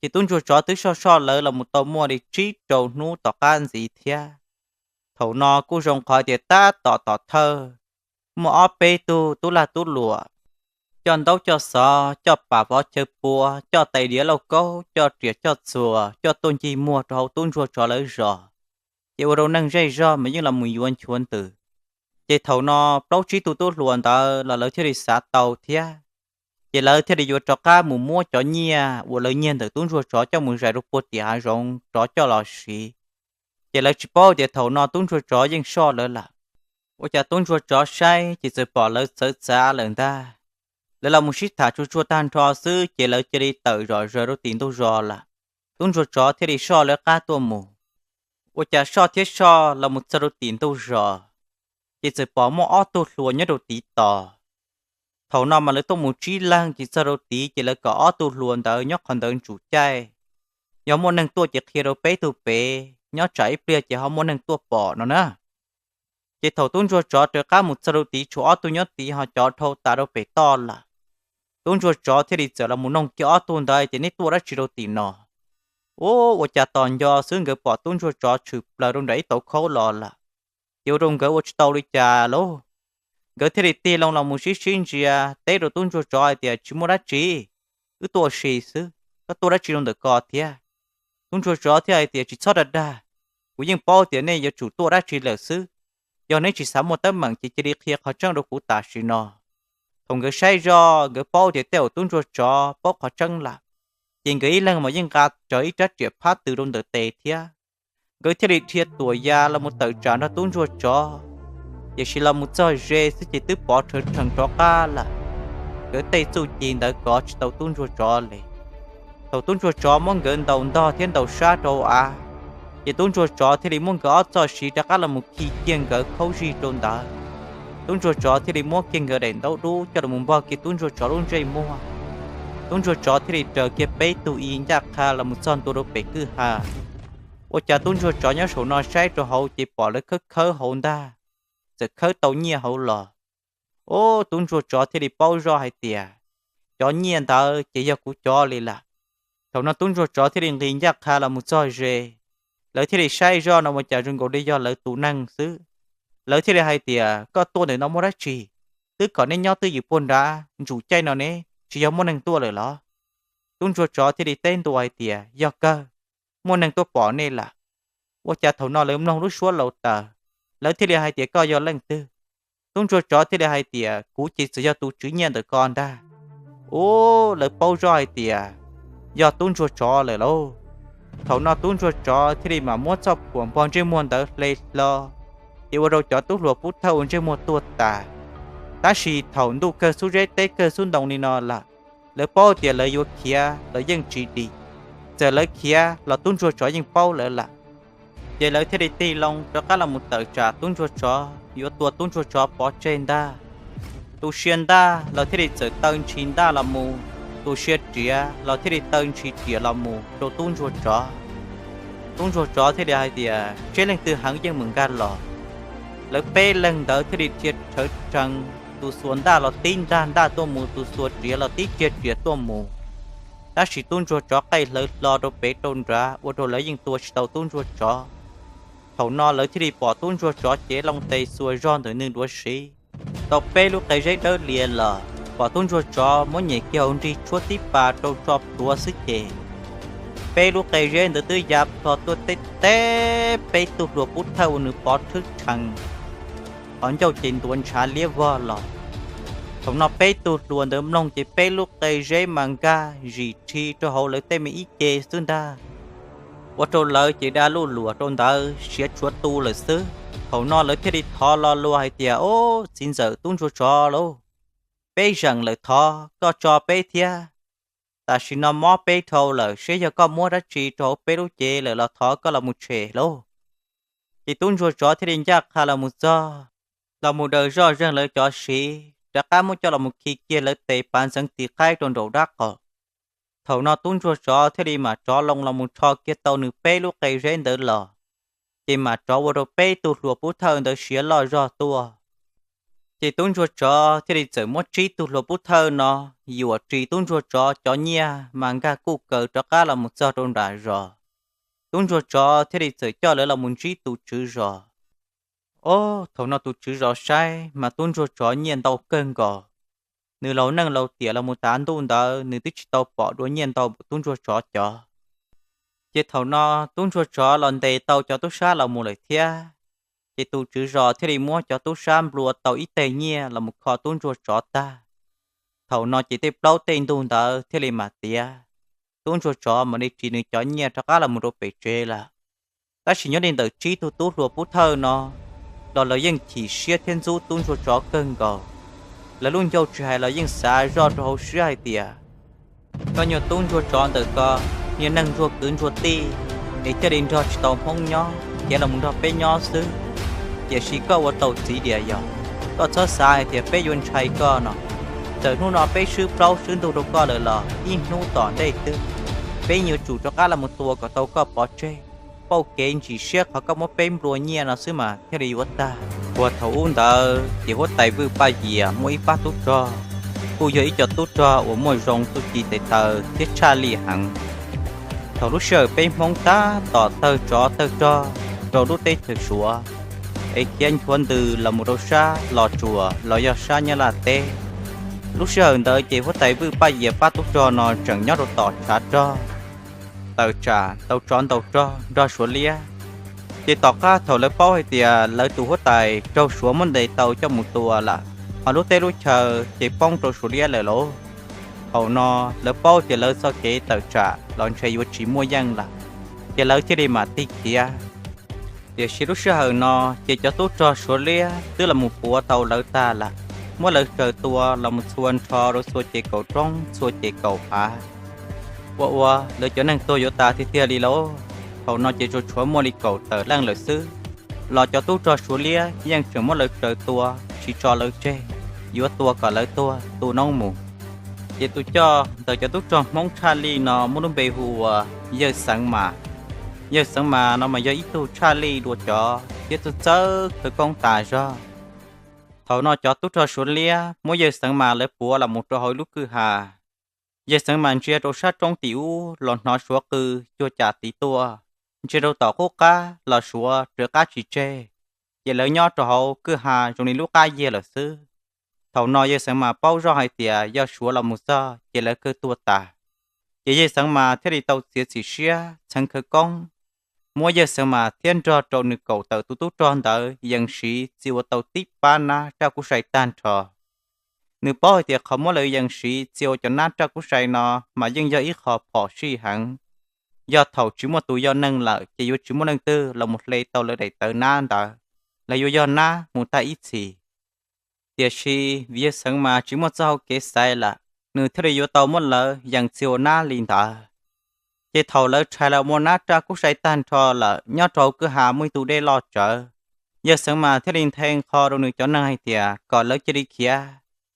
Ces tub ntsuag tsov twb soj soj lawv los mus tau muaj li tsib rau hnub tom qab ntxiv thiab. Thaum no kuj zoo qhov tias tab tom tom thawj, muaj ob peb tug tub lag tub luam coj ntaub coj xov, coj pam vov chaw pua, coj tais diav lauj kaub, coj riam coj txuas, coj tuaj ncig muag rau hauv tub ntsuag tsov lawv zos. Ces ua rau neeg zej zog mas yeej los mus yuav nchuav ntws. Ces thaum no plaub tsib tug tub hluas ntawd los lawv thiaj li xav tau thiab. Ces lawv thiaj li yuav rov qab mus muab cov nyiaj uas lawv nyiag ntawm tub ntsuag tsov coj mus zais rau puag tim hav zoov rov coj los siv. Ces lawv tsis paub tias thaum no tub ntsuag tsov yeej soj lawv lawm. Ua cas tub ntsuag tsov saib ces txawm pom lawv txawv txav lawm ntag. Lawv los mus sib tham tsuag tsuag tag nrho xwb ces lawv cia li tawm zom zaws rau tim ntug zos lawm. Tub ntsuag tsov thiaj li soj lawv qab tuaj mus. Ua cas soj thiab soj los mus txog rau tim ntug zos, ces txawm pom muaj ob tug hluas nyob rau tid tos. Thaum no mas lawv tuaj mus tsib leeg ces txog rau tid ces lawv kom ob tug hluas ntawd nyob qhov ntawd ntsum caij. Yog muaj neeg tuaj ces qhia rau peb tug pem, nyob tsam ib pliag ces ho muaj neeg tuaj pom no na. Ces thaum tub ntsuag tsov raws qab mus txog rau tid tshuav ob tug nyob tid ho cov dhau tas rau pem toj lawm. Tub ntsuag tsov thiaj li txawm los mus noog kiag ob tug ntawd tias nej tuaj dab tsi rau tim no. Ua, ua cas tos nco xwb nkawd pom tub ntsuag tsov tshwm plaws rau nram ib tauv khaub los lawm. Ces ua rau nkawd ua tsis tau li cas lauj. Nkawd thiaj li tig loo los mus sib sib ntsia teb rau tub ntsuag tsov hais tias tsis muaj dab tsi, wb tuaj ua si xwb, koj tuaj dab tsi rau ntawm ko thiab? Tub ntsuag tsov thiaj hais tias tsis txhob dag dag, kuv yeej paub tias nej yuav tsum tuaj dab tsi lawm xwb. Yog neb tsis xav muaj teeb meem ces cia li qhia qhov tseeb rau kuv tam sim no. Thaum nkawd saib zoj nkawd paub tias tej zaum tub ntsuag tsov paub qhov tseeb lawm, ces nkawd ib leeg mas yeej nqa rawv ib rab riam phab tws rau ntawm tes thiab. Nkawd thiaj li dhia tuam ya los mus tawm tsam nrog tub ntsuag tsov. Tiam sis los mus txog ze xwb ces twb pov rhawv rhees rov qab lawm. Nkawd tej txuj ci ntawd kov tsis tau tub ntsuag tsov li. Thaum tub ntsuag tsov muab nkawd ntaus ntog thiab ntaus sab rau av, ces tub ntsuag tsov thiaj li muab nkawd ob txoj siv rov qab los mus khi kiag nkawd khaub zig rau ntawd. Tub ntsuag tsov thiaj li muab kiag nkawd daim ntaub dub coj los mus npog kiag tub ntsuag tsov lub ntsej muag. Tub ntsuag tsov thiaj li raws kiag peb tug ib ncaj qha los mus txog ntua rau pem kwj ha. Ua cas tub ntsuag tsov nyob saum no saib rau hauv ces pom lawv khawb khawb hauv ntag, txawm khawb tau nyiaj hauv los. Ub, tub ntsuag tsov thiaj li paub zoj hais tias cov nyiaj ntawd ces yog kuv cov li lawm. Thaum no tub ntsuag tsov thiaj li nqis ncaj qha los mus txog ze, lawv thiaj li saib zoj no ua cas zoo nkaus li yog lawv tus neeg xwb. Lawv thiaj li hais tias koj tuaj ntawm no muaj dab tsi? Twb kom neb nyob twj ywm puag nrad, ntsum caij no ne tsis yog muaj neeg tuaj lawm los? Tub ntsuag tsov thiaj li teb ntua hais tias yog kawg, muaj neeg tuaj pom nej lawm. Ua cas thaum no lawv mloog lub suab laus taws, lawv thiaj li hais tias koj yog leej twg? Tub ntsuag tsov thiaj li hais tias kuv ces txawm yog tus tswv nyiaj ntawm ko ntag. Ub, lawv paub zoj hais tias yog tub ntsuag tsov lawm lauj. Thaum no tub ntsuag tsov thiaj li mam muab txoj phuam npog ntsej muag ntawd hle hlo, ces ua rau cov tub hluas pub thawj ua ntsej muag tuag tas. Tab sis thaum ntuj kawg xub zeb teb kawg xub ntoo li no lawm, lawv paub tias lawv yuav khiav los yeej tsis dim, txawm lawv khiav los tub ntsuag tsov yeej paub lawv lawm. Ces lawv thiaj li tig loo rov qab los mus tawm tsam tub ntsuag tsov yuav tua tub ntsuag tsov pov tseg ntag. Tu sia ntaj los thiaj li txawm taw ntshis ntaj los mus, tu sia riam los thiaj li taw ntshis riam los mus rau tub ntsuag tsov. Tub ntsuag tsov thiaj li hais tias tseb leej twg heev yeej mus nkag los. Lawv peb leeg ntawd thiaj li dhia rhawv rhees, tus xuas ntaj los tib ntaj ntaj tuaj mus, tus xuas riam los tib kiag riam tuaj mus. Tab sis tub ntsuag tsov qaij hlawv hlo rau pem rau nrad ua rau lawv yeej tua tsis tau tub ntsuag tsov. Thaum no lawv thiaj li pom tub ntsuag tsov cev loo tes xuas zog ntawm nws duav siv, tau peb lub qe zeb dawb lias los pom tub ntsuag tsov muab nyem kiag hauv nrig tshuab tib pas rau tso plhuav xwb ces peb lub qe zeb ntawd twb ya plho tuaj teb teb peb tug hluas pub thawj ua nws pov rhwb rhees, qhov ncauj ces ntuav ntshav liab vog los. Thaum no peb tug hluas ntawd mloog ces peb lub qe zeb mas nkag zim rhi rau hauv lawv tej me ib ce xwb ntag. Ua rau lawv ces da luj luam rau ntawd siav tshuav tu lawm xwb. Thaum no lawv thiaj li thov lo lus hais tias, Ob, txiv ntxawm tub ntsuag tsov lauj, peb zeem lawm thov koj tso peb thiab. Tam sim no mob peb dhau lawm, seb yog koj muab dab tsi rau hauv peb lub cev lawm los thov koj los mus tshem lauj. Ces tub ntsuag tsov thiaj li ncaj qha los mus txog, los mus daws zoj zeeg lawv cov siv, rov qab muab coj los mus khi kiag lawv tes pav ntxeev tis qaib rau nraum dab qaum. Thaum no tub ntsuag tsov thiaj li mam rov loo los mus rho kiag tau nws peb lub qe zeb ntawd los, ces mam rov ua rau peb tug hluas pub thawj ntawd siav loj zog tuaj. Ces tub ntsuag tsov thiaj li txawm muab tsib tug hluas pub thawj no yuam ris tub ntsuag tsov cov nyiaj mas nkag kuj kaws rov qab los mus txog rau nram zos. Tub ntsuag tsov thiaj li txawm coj lawv los mus ntsib tus tswv zos. Ob, thaum no tus tswv zos saib mas tub ntsuag tsov nyiaj ntau kawg nkaus. Nws laus neej laus tiam los mus tav ntuj ntawd nws twb tsis tau pom dua nyiaj ntau npaum tub ntsuag tsov cov. Ces thaum no tub ntsuag tsov los ntes tau cov tub sab los mus lawm thiab. Ces tus tswv zos thiaj li muab cov tub sab nplua tau ib teg nyiaj los mus kho tub ntsuag tsov tag. Thaum no ces tej plaub tej ntug ntawd thiaj li mam tiav. Tub ntsuag tsov mam li ris nws cov nyiaj rov qab los mus rau pem tsev lawm. Tab sis nyob li ntawm tsib tug tub hluas pub thawj no los lawv yeej chim siab thiab ntxub tub ntsuag tsov kawg nkaus. Lawv lub ncauj tsis hais los yeej xav zoj rau hauv siab hais tias koj nyuag tub ntsuag tsov ntawm ko, niag neeg ntsuag kwv ntsuag tij es thiaj li nrog tsis tau Hmoob nyob, khiav los mus nrog peb nyob xwb. Tiam sis koj ua tau txiv diam yog, koj txhob xav hais tias peb yuav ntshai koj no. Txawm hnub no peb swb plaub swb ntug rau koj lawm los ib hnub tom ntej twg peb yuav tsum rov qab los mus tua kom tau koj pov tseg. Pauj kev ntsim siab qhov koj muab peb nplua nyiaj no xwb mas thiaj li yuav tag. Uas thaum ub ntawd ces huab tais Vwj Paj Yias muaj ib pab tub rog, kuj yog ib co tub rog uas muaj zoo txuj ci tes taw thiab tshaj lij heev. Thaum lub sij hawm peb Hmoob tab tom tawg tsov tawg rog rau lub teb chaws Suav, es khiav nchuav ntws los mus rau sab Los Tsuas los yog sab Nyab Laj teb, lub sij hawm ntawd ces huab tais Vwj Paj Yias pab tub rog no tseem nyob rau tom tshav rog, tawm tsam ntau tsov ntau rog nrog Suav liab. Ces tom qab thaum lawv paub hais tias lawv tus huab tais raug Suav muab ntes tau coj mus tua lawm, ho lub teb lub chaw ces poob rau Suav liab lawm lauj. Thaum no lawv paub tias lawv txoj kev tawm tsam los ntshe yuav tsis muaj yeej lawm, ces lawv thiaj li mam tig khiav. Tiam sis lub sij hawm no ces cov tub rog Suav liab twb los mus puav tau lawv tag lawm, muab lawv raws tua los mus txhua nrho rau txhua ces kaum roob txhua ces kaum hav. Ua ua lawv cov neeg tuag yuav tas tiag tiag li lauj. Thaum no ces tsuas tshuav muaj li kaum tawm leej lawm xwb, los cov tub rog Suav liab yeej tseem muab lawv raws tua, tsis tso lawv tseg, yuav tua kom lawv tuag tu noob mus. Ces tus coj ntawm cov tub rog Hmoob tshaj lij no muaj lub npe hu ua Yawg Xeev Mas. Yawg Xeev Mas no mas yog ib tug tshaj lij dua cov thiab txawj txawj khawv koob tas zog. Thaum no cov tub rog Suav liab muab Yawg Xeev Mas lawv puav los mus rau hauv ib lub kwj ha. Yawg Xeev Mas ntsia rau sab roob tim ub los hnov Suav qw cuag cas tid tuaj, ntsia rau tom qub qab los Suav raws qab tsis tseg, ces lawv nyob rau hauv kwj ha zoo li lub qab yiag lawm xwb. Thaum no Yawg Xeev Mas paub zoj hais tias yog Suav los mus txog ces lawv kawg tuag tas. Ces Yawg Xeev Mas thiaj li tau txiav txim siab txheev khawv koob, muab Yawg Xeev Mas thiab nrog rau nws kaum tawm tus tub rog ntawd yees siv txia ua tau tib pab nab raj kub sai tag nrho. Nws paub hais tias qhov muab lawv yees siv txia ua cov nab raj kub sai no mas yeej yog ib qho phom sij heev. Yog thaum tsis muaj tus yog neeg lawm ces yuav tsis muaj leej twg los mus hle tau lawv daim tawv nab ntawd, lawv yuav yog nab mus tag ib txhis. Tiam sis vim Yawg Xeev Mas tsis muaj txoj hau kev xaiv lawm, nws thiaj li yuav tau muab lawv yees txia ua nab li ntawd. Ces thaum lawv rhais los muaj nab raj kub sai tag nrho lawm, nyob rau hauv kwj ha muaj ib tug dej loj tsawv. Yawg Xeev Mas thiaj li nthe qho rau nws cov neeg hais tias kom lawv cia li khiav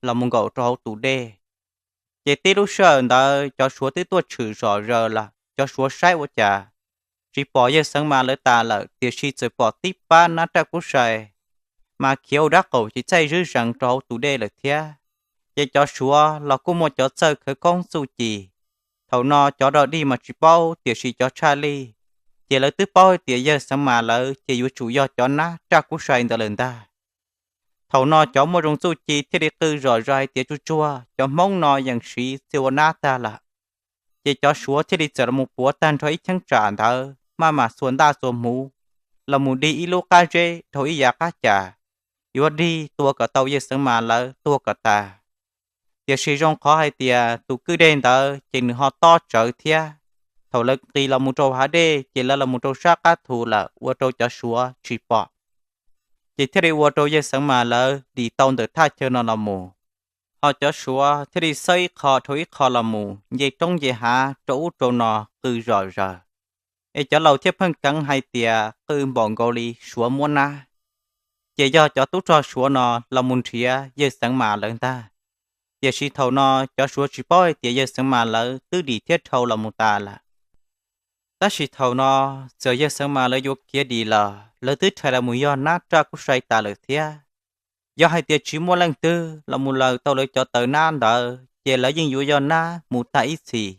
los mus nkaum rau hauv tus dej. Ces tib lub sij hawm ntawd cov Suav twb tuaj tshwm zom zaws lawm, cov Suav saib ua cas tsis pom Yawg Xeev Mas lawv tas lawm, tiam sis txawm pom tib pab nab raj kub sai mas khiav ua dab qaum ces txaij zwb zees rau hauv tus dej lawm thiab. Ces cov Suav los kuj muaj cov txawj khawv koob txuj ci. Thaum no cov dog dig mas tsis paub, tiam sis cov tshaj lij ces lawv twb paub hais tias Yawg Xeev Mas lawv ces yuav tsum yog cov nab raj kub sai ntawd lawm ntag. Thaum no cov muaj zoo txuj ci thiaj li qw zom zaws hais tias tsuag tsuag cov Hmoob no yees siv txia ua nab tag lawm. Ces cov Suav thiaj li txawm los mus puav tag nrho ib cheeb tsam ntawd maj mam xuas ntaj xuas hmuv los mus dig ib lub qab zeb dhau ib yav qab cas, yuav dig tua kom tau Yawg Xeev Mas lawv tuag kom tas. Tiam sis zoo qhov hais tias tus kwj dej ntawd ces nws ho tob tsawv thiab. Thaum lawv nqis los mus rau hav dej ces lawv los mus rau sab qab thu lawm ua rau cov Suav tsis pom. Ces thiaj li ua rau Yawg Xeev Mas lawv dim tau ntawm thaj chaw no los mus. Ho cov Suav thiaj li xawb ib qho dhau ib qho los mus nce roob nce hav rau ub rau no qw zom zaws. Es cov laus thiaj pheej keev hais tias qw npaum nkaus li Suav muab nab. Ces yog cov tub rog Suav no los mus nrhiav Yawg Xeev Mas lawv ntag. Tiam sis thaum no cov Suav tsis paub hais tias yawg Xeev Mas lawv twb dim thiab dhau los mus tas lawm. Tab sis thaum no txawm yawg Xeev Mas lawv yuav khiav dim los lawv twb rhais los mus yog nab raj kub sai tas lawm thiab. Yog hais tias tsis muaj leej twg los mus laws tau lawv cov taw nab ntawd ces lawv yeej yuav yog nab mus tag ib txhis.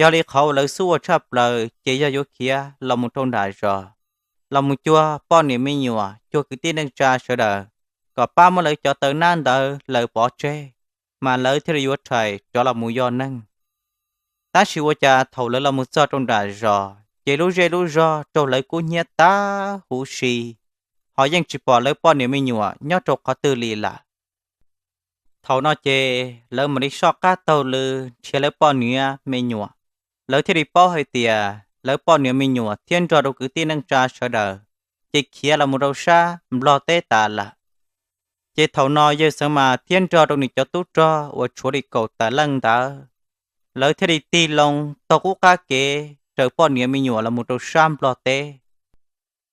Yog li qhov uas lawv xub ua tshaj plaws ces yog yuav khiav los mus rau nram zos, los mus cuag poj niam me nyuam, cuag kwv tij neej tsa sawv daws, kom pab muab lawv cov taw nab ntawd laws pov tseg, mas lawv thiaj li yuav rhais rov los mus yog neeg. Tab sis ua cas thaum lawv los mus txog rau nram zos ces lub zej lub zog raug lawv kub hnyiab tag huv si, ho yeej tsis pom lawv poj niam me nyuam nyob rau qhov twg li lawm. Thaum no ces lawv mam li soj qab taug lw nrhiav lawv poj niam me nyuam. Lawv thiaj li paub hais tias lawv poj niam me nyuam thiab nrog rau kwv tij neej tsa sawv daws ces khiav los mus rau sab Nplog teb tas lawm. Ces thaum no yawg Xeev Mas thiab nrog rau nws cov tub rog uas tshuav li kaum tawm leej ntawd, lawv thiaj li tig loo taug qub qab kev raws poj niam me nyuam los mus rau sab Nplog teb.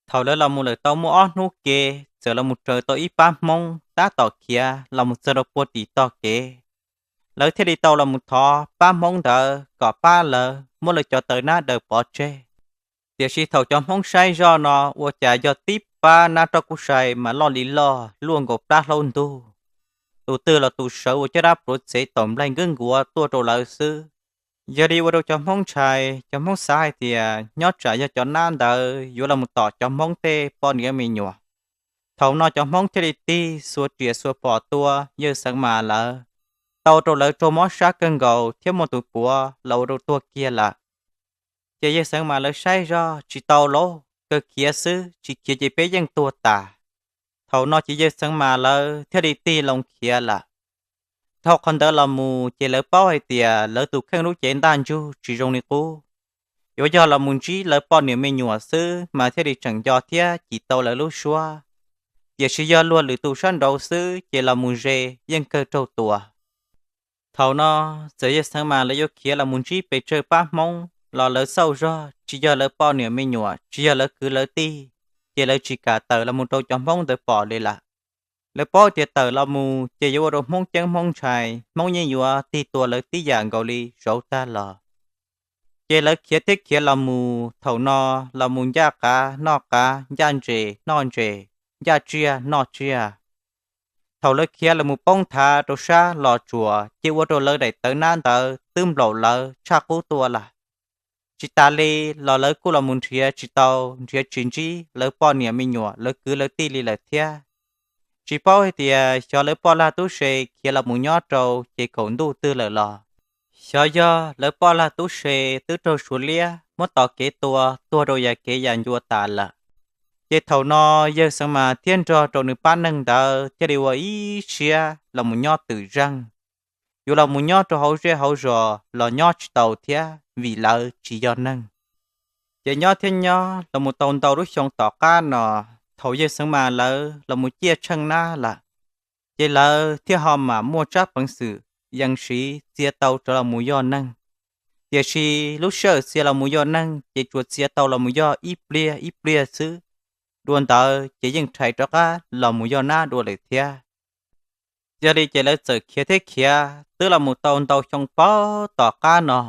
Thaum lawv los mus lawm tau muaj ob hnub kev txawm los mus raws tau ib pab Hmoob tab tom khiav los mus txog rau puag tim tog kev. Lawv thiaj li tau los mus thov pab Hmoob ntawd kom pab lawv muab lawv cov taw nab daws pov tseg. Tiam sis thaum cov Hmoob saib zoj no ua cas yog tib pab nab roj kub sai mas loj li loj luaj nkaus plab hlaub ntug. Tus twg los tus sawv ua caj dab pluav txev taum nplaig nkwb nkuav tuaj rau lawv xwb. Yog li ua rau cov Hmoob ntshai, cov Hmoob xav hais tias nyob tsam yog cov nab ntawd yuav los mus tom cov Hmoob tej poj niam me nyuam. Thaum no cov Hmoob thiaj li tig xuas riam xuas phom tua yawg Xeev Mas lawv, tau rau lawv raug mob sab kawg nkaus thiab muaj tus puav los ua rau tuag kiag lawm. Ces yawg Xeev Mas lawv saib zoj tsis tau lauj, kawg khiav xwb, tsis khiav ces peb yeej tuag tas. Thaum no ces yawg Xeev Mas lawv thiaj li tig loo khiav lawm. Dhau qhov ntawd los mus ces lawv paub hais tias lawv tus kheej lub cev ntaj ntsug tsis zoo li qub. Yuav yog los mus ntsib lawv poj niam me nyuam xwb mas thiaj li tseem nco thiab cim tau lawv lub suab. Tiam sis yog luag lwm tus sab nraud xwb ces los mus ze yeej kawg raug tua. Thaum no txawm yawg Xeev Mas lawv yuav khiav los mus ntsib pes tsawg pab Hmoob los lawv xauj zog tsis yog lawv poj niam me nyuam, tsis yog lawv kwv lawv tij, ces lawv tsis kam tawm los mus rau cov Hmoob ntawd pom li lawm. Lawv paub tias tawm los mus ces yuav ua rau Hmoob ceeb Hmoob ntshai, Hmoob yeej yuav tig tua lawv tib yam nkaus li zauv tag los. Ces lawv khiav thiab khiav los mus, thaum no los mus ncaj qav noj qav, ncaj ntses noj ntses, ncaj tsiaj noj tsiaj. Thaum lawv khiav los mus poob thav rau sab Los Tsuas ces ua rau lawv daim tawv nab ntawd twb nplaum lawv tshaj qub tuaj lawm. Tsis tas li los lawv kuj los mus nrhiav tsis tau, nrhiav tsis ntsib lawv poj niam me nyuam, lawv kwv lawv tij li lawm thiab. Tsis paub hais tias xyov lawv poj lag tub se khiav los mus nyob rau ces kaum ntuj twg lawm los xyov yog lawv poj lag tub se twb raug Suav liab muab tos kev tua tuag rau yam kev yam ncua tas lawm. Ces thaum no yawg Xeev Mas thiab nrog rau nws pab neeg ntawd thiaj li ua ib siab los mus nyob twm zeej. Yuav los mus nyob rau hauv zej hauv zos los nyob tsis tau thiab vim lawv tsis yog neeg. Ces nyob thiab nyob los mus tau ntau lub xyoo tom qab no, thaum yawg Xeev Mas lawv los mus ciaj tsheej nab lawm, ces lawv thiaj ho mam muaj tsab peev xwm yees siv txia tau rov los mus yog neeg. Tiam sis lub sij hawm txia los mus yog neeg ces tsuas txia tau los mus yog ib pliag ib pliag xwb. Dua ntawd ces yeej rhais rov qab los mus yog nab dua lawm thiab. Yog li ces lawv txawm khiav thiab khiav twb los mus tau ntau xyoo paub tom qab no.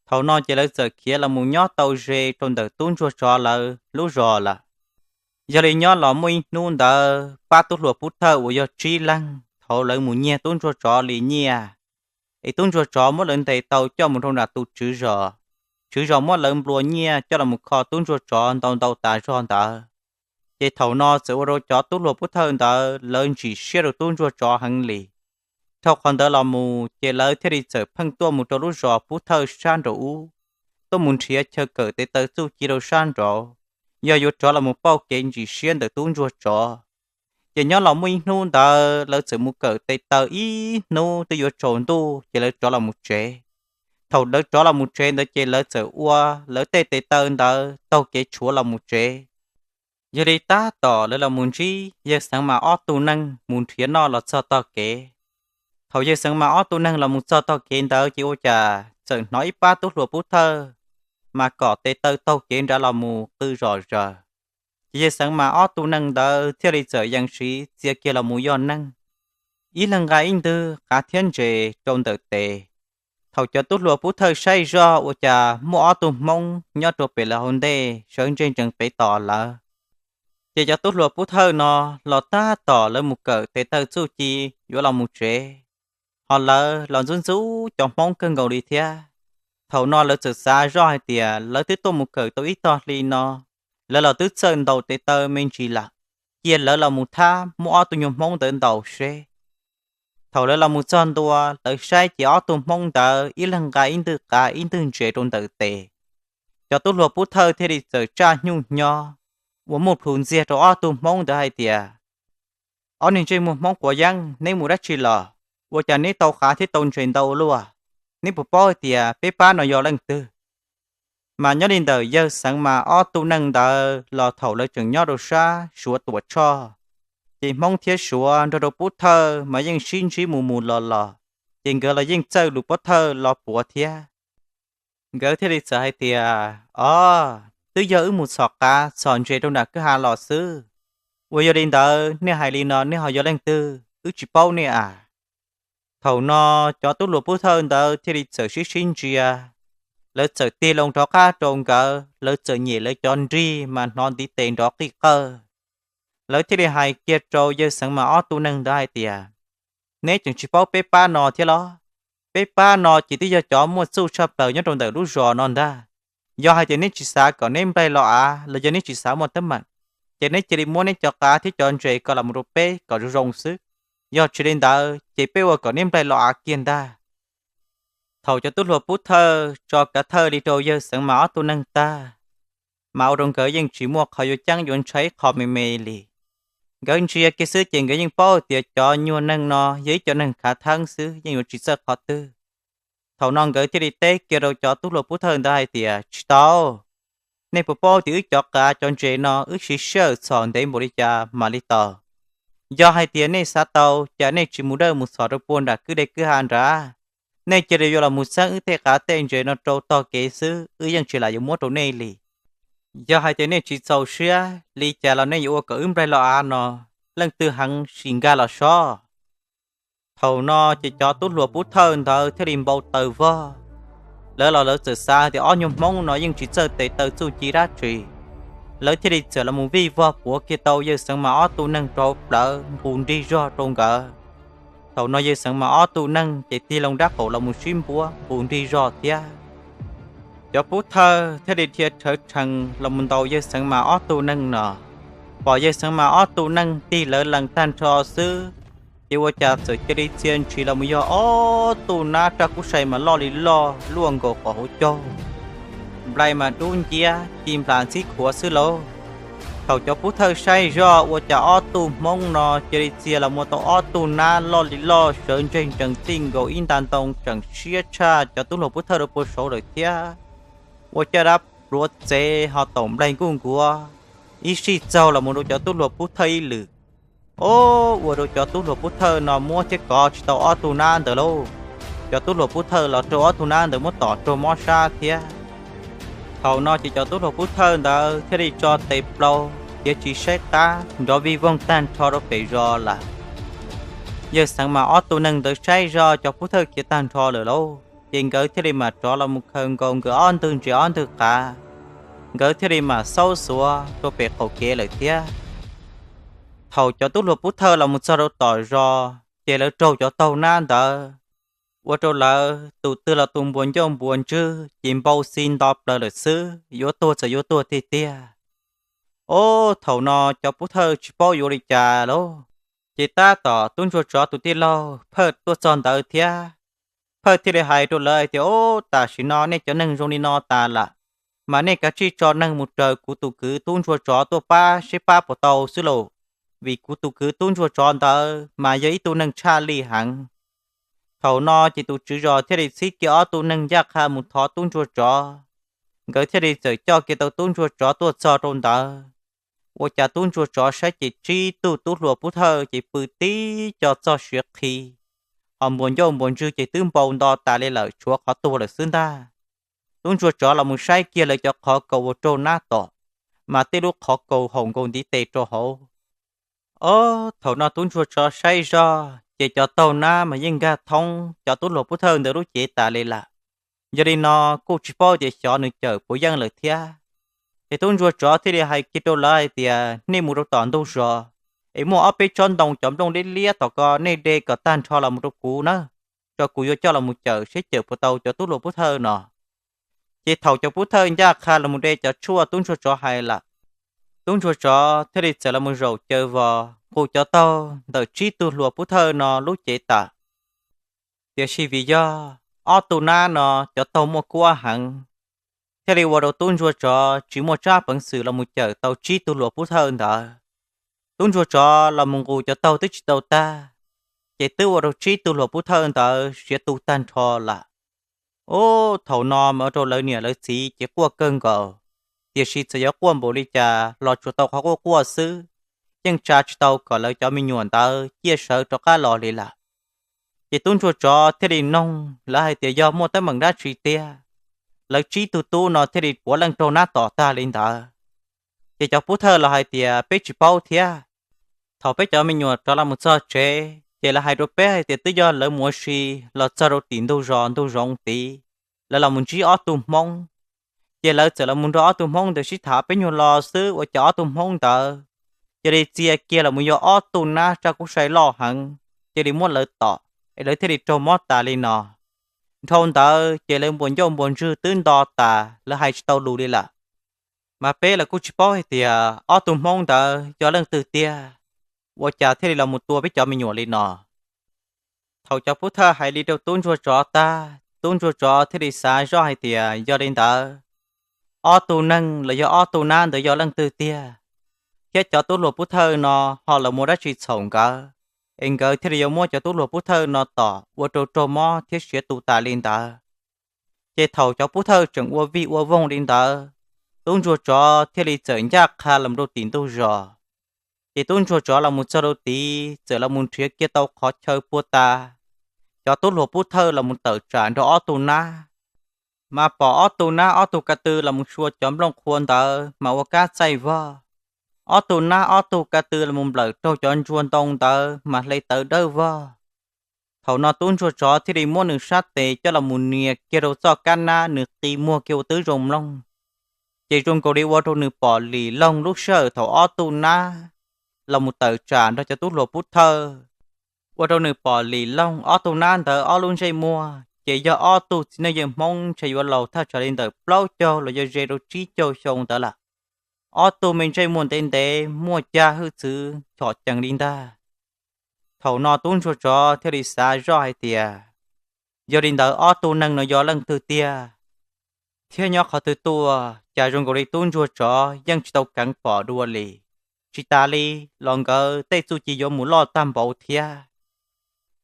Thaum no ces lawv txawm khiav los mus nyob tau ze rau ntawm tub ntsuag tsov lawv lub zos lawm. Yog li nyob los muaj ib hnub ntawd pab tub hluas pub thawj uas yog tsib leeg thaum lawv mus nyiag tub ntsuag tsov li nyiaj, es tub ntsuag tsov muab lawv ntes tau coj mus rau nram tus tswv zos. Tswv zos muab lawv nplua nyiaj coj los mus kho tub ntsuag tsov ntau ntau tas zog ntawd. Ces thaum no txawm ua rau cov tub hluas pub thawj ntawd lawv ntsim siab rau tub ntsuag tsov heev li. Dhau qhov ntawd los mus ces lawv thiaj li txawm pheej tuaj mus rau lub zos pub thawj sab nraum ub, tuaj mus nrhiav chaw kawm tes taw txuj ci rau sab nraud, yog yuav rov los mus pauj kev ntsim siab ntawm tub ntsuag tsov. Ces nyob los muaj ib hnub ntawd lawv txawm mus kawm tes taw ib hnub twb yuav tsaus ntuj ces lawv rov los mus tsev. Thaum lawv rov los mus tsev ntawd ces lawv txawm ua lawv tej tes taw ntawd taug kev tshuav los mus tsev. Yog li tab tom lawv los mus ntsib yawg Xeev Mas ob tug neeg mus nrhiav noj los txog tog kev. Thaum yawg Xeev Mas ob tug neeg los mus txog tog kev ntawd ces ua cas txawm hnov ib pab tub hluas pub thawj mas kom tes taw taug kev nrad los mus qw zom zaws. Ces yawg Xeev Mas ob tug neeg ntawd thiaj li txawm yees siv txia kiag los mus yog neeg. ib leeg nqa ib ntwg qav thiab ntses rau ntawm tes. Thaum cov tub hluas pub thawj saib zoj ua cas muaj ob tug hmoob nyob rau pem lawv hauv ntej sawv ntseg ntsees pem tos lawv. Ces cov tub hluas pub thawj no los tab tom lawv mus kawm tes taw txuj ci yuav los mus tsev, ho lawv los ntxub ntxub cov hmoob kawg nkaus li thiab. Thaum no lawv txawm xav zoj hais tias lawv twb tuaj mus kawm tau ib tog hli no, lawv los twb txawj ntaus tes taw me ntsis lawm, cia lawv los mus thab muab ob tug nyuag hmoob ntawd ntaus seb. Thaum lawv los mus txog ntua, lawv saib ces ob tug hmoob ntawd ib leeg nqa ib ntwg qav ib ntwg ntses rau ntawm tes. Cov tub hluas pub thawj thiaj li txawm tsaj hnyuj hnyob uas muaj plhus ntxiag rau ob tug hmoob ntawd hais tias, Ob niag ntsej muag hmoob quav yeeb, neb mus dab tsi los? Ua cas neb tau qav thiab tau ntses ntau ua luaj? Neb puas paub hais tias peb pab no yog leej twg? Mas nyob li ntawm yawg Xeev Mas ob tug neeg ntawd los thaum lawv tseem nyob rau sab Suav Tuam Tshoj, ces hmoob thiab Suav nrog rau pub thawj mas yeej sib ntsib mus mus los los, ces nkawd los yeej txawj lus pub thawj los puav thiab. Nkawd thiaj li txawm hais tias, Ob, twb yog wb mus txhom qav txhom ntses rau nram kwj ha los xwb. Uas yog li ntawd nej hais li no nej ho yog leej twg, wb tsis paub nej as. Thaum no cov tub hluas pub thawj ntawd thiaj li txawm sib sib ntsia, lawv txawm tig loo rov qab rau nkawd, lawv txawm nyem lawv cov nrig mas hnov ntiv tes nrov qij qawj. Lawv thiaj li hais kiag rau yawg Xeev Mas ob tug neeg ntawd hais tias, Neb tseem tsis paub peb pab no thiab los? Peb pab no ces twb yog cov muaj txuj tshaj plaws nyob rau ntawm lub zos no ntag. Yog hais tias neb tsis xav kom neb nplaig los av los yog neb tsis xav muaj teeb meem, ces neb cia li muab neb cov qav thiab cov ntses ko los mus rau peb kom zoo zoo xwb. Yog tsis li ntawd ces peb ua kom neb nplaig los av kiag ntag. Thaum cov tub hluas pub thawj tso kav thawj li rau yawg Xeev Mas ob tug neeg tag, mas ua rau nkawd yeej tsis muaj qhov yuav ceeb yuav ntshai ib qho me me li. Nkawd ntsia kiag xwb ces nkawd yeej paub tias cov nyuag neeg no yog ib cov neeg khav theeb xwb, yeej yuav tsis txawj qhov twg. Thaum no nkawd thiaj li teb kiag rau cov tub hluas pub thawj ntawd hais tias, Tsis tau, nej puas paub tias wb cov qav cov ntses no wb siv sij hawm txhom ntev npaum li cas mam li tau? Yog hais tias nej xav tau, cas nej tsis mus dawj mus txhom rau puag nram kwj deg kwj ha nrad? Nej cia li yuav los mus txeeb wb tej qav tej ntses no rau tog kev xwb, wb yeej tsis lam yuav muab rau nej li. Yog hais tias nej tsis txaus siab li cas los nej yuav ua kom wb nplaig los av no, leej twg heev sim nkag los sob. Thaum no ces cov tub hluas pub thawj ntawd thiaj li npau taws vog. Lawv los lawv txawm xav tias ob nyuag hmoob no yeej tsis txawj tes taw txuj ci dab tsi. Lawv thiaj li txawm los mus vij vog puav kiag tau yawg Xeev Mas ob tug neeg rau plawv nqus nrig zog rau nkawd. Thaum no yawg Xeev Mas ob tug neeg ces tig loo nrab qaum los mus sib npuab nqus nrig zog thiab. Cov pub thawj thiaj li dhia rhawv rhees los mus ntaus yawg Xeev Mas ob tug neeg no. Pom yawg Xeev Mas ob tug neeg tig lawv lees tag nrho xwb, ces ua cas txawm cia li txia ntshis los mus yog ob tug nab raj kub sai mas loj li loj luaj nkaus qhov hauv caug, nplai mas dub nciab ci nplas ntxhib khuav xwb lauj. Thaum cov pub thawj saib zoj ua cas ob tug hmoob no cia li txia los mus tau ob tug nab loj li loj sawv ntseg ntsees txij nkaus ib nta ntoo tseem siab tshaj cov tub hluas pub thawj rau puag saud lawm thiab. Ua caj dab pluav txev ho taum nplaig nkuj nkuav, ib sij txaug los mus rau cov tub hluas pub thawj ib lwm. Ob, ua rau cov tub hluas pub thawj no muab thiab kov tsis tau ob tug nab ntawd lauj. Cov tub hluas pub thawj los raug ob tug nab ntawd muab tom raug mob sab thiab. Thaum no ces cov tub hluas pub thawj ntawd thiaj li tso tes plaws khiav tsis saib qab nrov vij voog tag nrho rau pem zos lawm. Yawg Xeev Mas ob tug neeg ntawd saib zoj cov pub thawj khiav tag nrho lawm lauj, ces nkawd thiaj li mam rov los mus khaws nkaus nkawd ob ntwg ntses ob ntwg qav, nkawd thiaj li mam xaub xuav rau pem qaum kev lawm thiab. Thaum cov tub hluas pub thawj los mus txog rau tom zos ces lawv raug cov taug nab ntawd ua rau lawv tus twg los tus npuas ncauj npuas ntswg ces npau xi nto plaws lawm xwb, yuav tuag txawm yuav tuag tiag tiag. Ob, thaum no cov pub thawj tsis paub yuav li cas lauj, ces tab tom tub ntsuag tsov tus tij laug Phawj tuaj txog ntawd thiab. Phawj thiaj li hais rau lawv hais tias, Ob, tam sim no nej cov neeg zoo li no tas lawm, mas nej kav tsij tso neeg mus raws kuv tus kwv tub ntsuag tsov tuaj pab seb pab puas tau xwb lauj, vim kuv tus kwv tub ntsuag tsov ntawd mas yog ib tug neeg tshaj lij heev. Thaum no ces tus tswv zos thiaj li txhib kiag ob tug neeg ncaj qha mus thov tub ntsuag tsov. Nkawd thiaj li txawm coj kiag tau tub ntsuag tsov tuaj txog rau ntawd. Ua cas tub ntsuag tsov saib ces tsib tug tub hluas pub thawj ces pw tib co txoj siav qhi, ho npuas ncauj npuas ntswg ces twb npau nto tas li lawm tshuav qhov tuag lawm xwb ntag. Tub ntsuag tsov los mus saib kiag lawv cov qhov kaus uas raug nab tom, mas tej lub qhov kaus haum nkaus ntiv tes rau hauv. Ob, thaum no tub ntsuag tsov saib zog ces cov taug nab mas yeej nkag thoob cov tub hluas pub thawj ntawd lub cev tas li lawm. Yog li no kuj tsis paub tias xyov nws cawm puas yeej lawm thiab. Ces tub ntsuag tsov thiaj li hais kiag rau lawv hais tias, nej mus rau tom ntug zos es muaj ob peb tsob ntoo cov nplooj liab liab tom ko, nej de kom tag nrho los mus rau kuv na, tso kuv yuav coj los mus cawm seb cawm puas tau cov tub hluas pub thawj no. Ces thaum cov pub thawj ncaj qha los mus de cov tshuaj tub ntsuag tsov hais lawm, tub ntsuag tsov thiaj li txawm los mus zaum caws vos nqus cov taug ntawm tsib tug hluas pub thawj no lub cev tawm. Tiam sis vim yog ob tug nab no cov taug muaj kuab heev, thiaj li ua rau tub ntsuag tsov tsis muaj tsab peev xwm los mus cawm tau tsib tug hluas pub thawj ntawd. Tub ntsuag tsov los mus nqus cov taug twb tsis tau tag, ces twb ua rau tsib tug hluas pub thawj ntawd siav tu tag nrho lawm. Ub, thaum no mas ua rau lawv niam lawv txiv ces quaj kawg nkaus, tiam sis txawm yuav quaj npaum li cas los tsuas tau qhov quaj quaj xwb, yeej tsa tsis tau kom lawv cov me nyuam ntawd ciaj sawv rov qab los li lawm. Ces tub ntsuag tsov thiaj li noog lawv hais tias yog muaj teeb meem dab tsi tiag, lawv tsib tug tub no thiaj li puav leej raug nab tom tag li ntawd. Ces cov pub thawj los hais tias peb tsis paub thiab. Thaum peb cov me nyuam rov los mus txog tsev ces lawv hais rau peb hais tias twb yog lawv mus ua si los txog rau tim ntug zos ntug zoov tid, lawv los mus ntsib ob tug hmoob. Ces lawv txawm los mus nrog ob tug hmoob ntawd sib tham peb nyuag lo xwb ua cas ob tug hmoob ntawd cia li txia kiag los mus yog ob tug nab tsaj kub sai loj heev, cia li muab lawv tom es lawv thiaj li raug mob tas li no. Dhau ntawd ces lawv npuas ncauj npuas ntswg twb nto tas, lawv hais tsis tau lus li lawm. Mas peb los kuj tsis paub hais tias ob tug hmoob ntawd yog leej twg tiag, ua cas thiaj li los mus tua peb cov me nyuam li no. Thaum cov pub thawj hais li rau tub ntsuag tsov tag, tub ntsuag tsov thiaj li xav zoj hais tias yog li ntawd, ob tug neeg los yog ob tug nab ntawd yog leej twg tiag, thiab cov tub hluas pub thawj no ho lawv muaj dab tsi txhaum nkawd, es nkawd thiaj li yuav muab cov tub hluas pub thawj no tom ua rau raug mob thiab siav tu tas li ntawd. Ces thaum cov pub thawj tseem ua vij ua voog li ntawd, tub ntsuag tsov thiaj li txawm ncaj qha los rau tim ntug zos. Ces tub ntsuag tsov los mus txog rau tid txawm los mus nrhiav kiag tau qhov chaw puag ta, cov tub hluas pub thawj los mus tawm tsam nrog ob tug nab. Mas pom ob tug nab ob tug ka tw los mus sua cov nplooj qhuav ntawd mas ua kab txaij vog. Ob tug nab ob tug ka tw los mus nplawm raug cov ntsuag ntoo ntawd mas hle tawv dawb vog. Thaum no tub ntsuag tsov thiaj li muab nws sab tes coj los mus nias kiag rau txoj kab nab, nws qi muag kiag ua twb zoo mloog. Ces zoo nkaus li ua rau nws pom lim loog lub sij hawm thaum ob tug nab los mus tawm tsam nrog cov tub hluas pub thawj, ua rau nws pom lim loog ob tug nab ntawd ob lub ntsej muag ces yog ob tug txiv neej yawg hmoob ntshe yuav laus thaj tsam li ntawm plaub caug los yog ze rau tsib caug xyoo ntawd lawm. Ob tug me ntsej muag ntev ntev muaj cag hwj txwv chom cees li ntag. Thaum no tub ntsuag tsov thiaj li xav zoj hais tias, yog li ntawd ob tug neeg no yog leej twg tiag, thiab nyob qhov twg tuaj, cas zoo nkaus li tub ntsuag tsov yeej tsis tau keev pom dua li, tsis tas li los nkawd tej txuj ci yuav mus loj tag npaum thiab.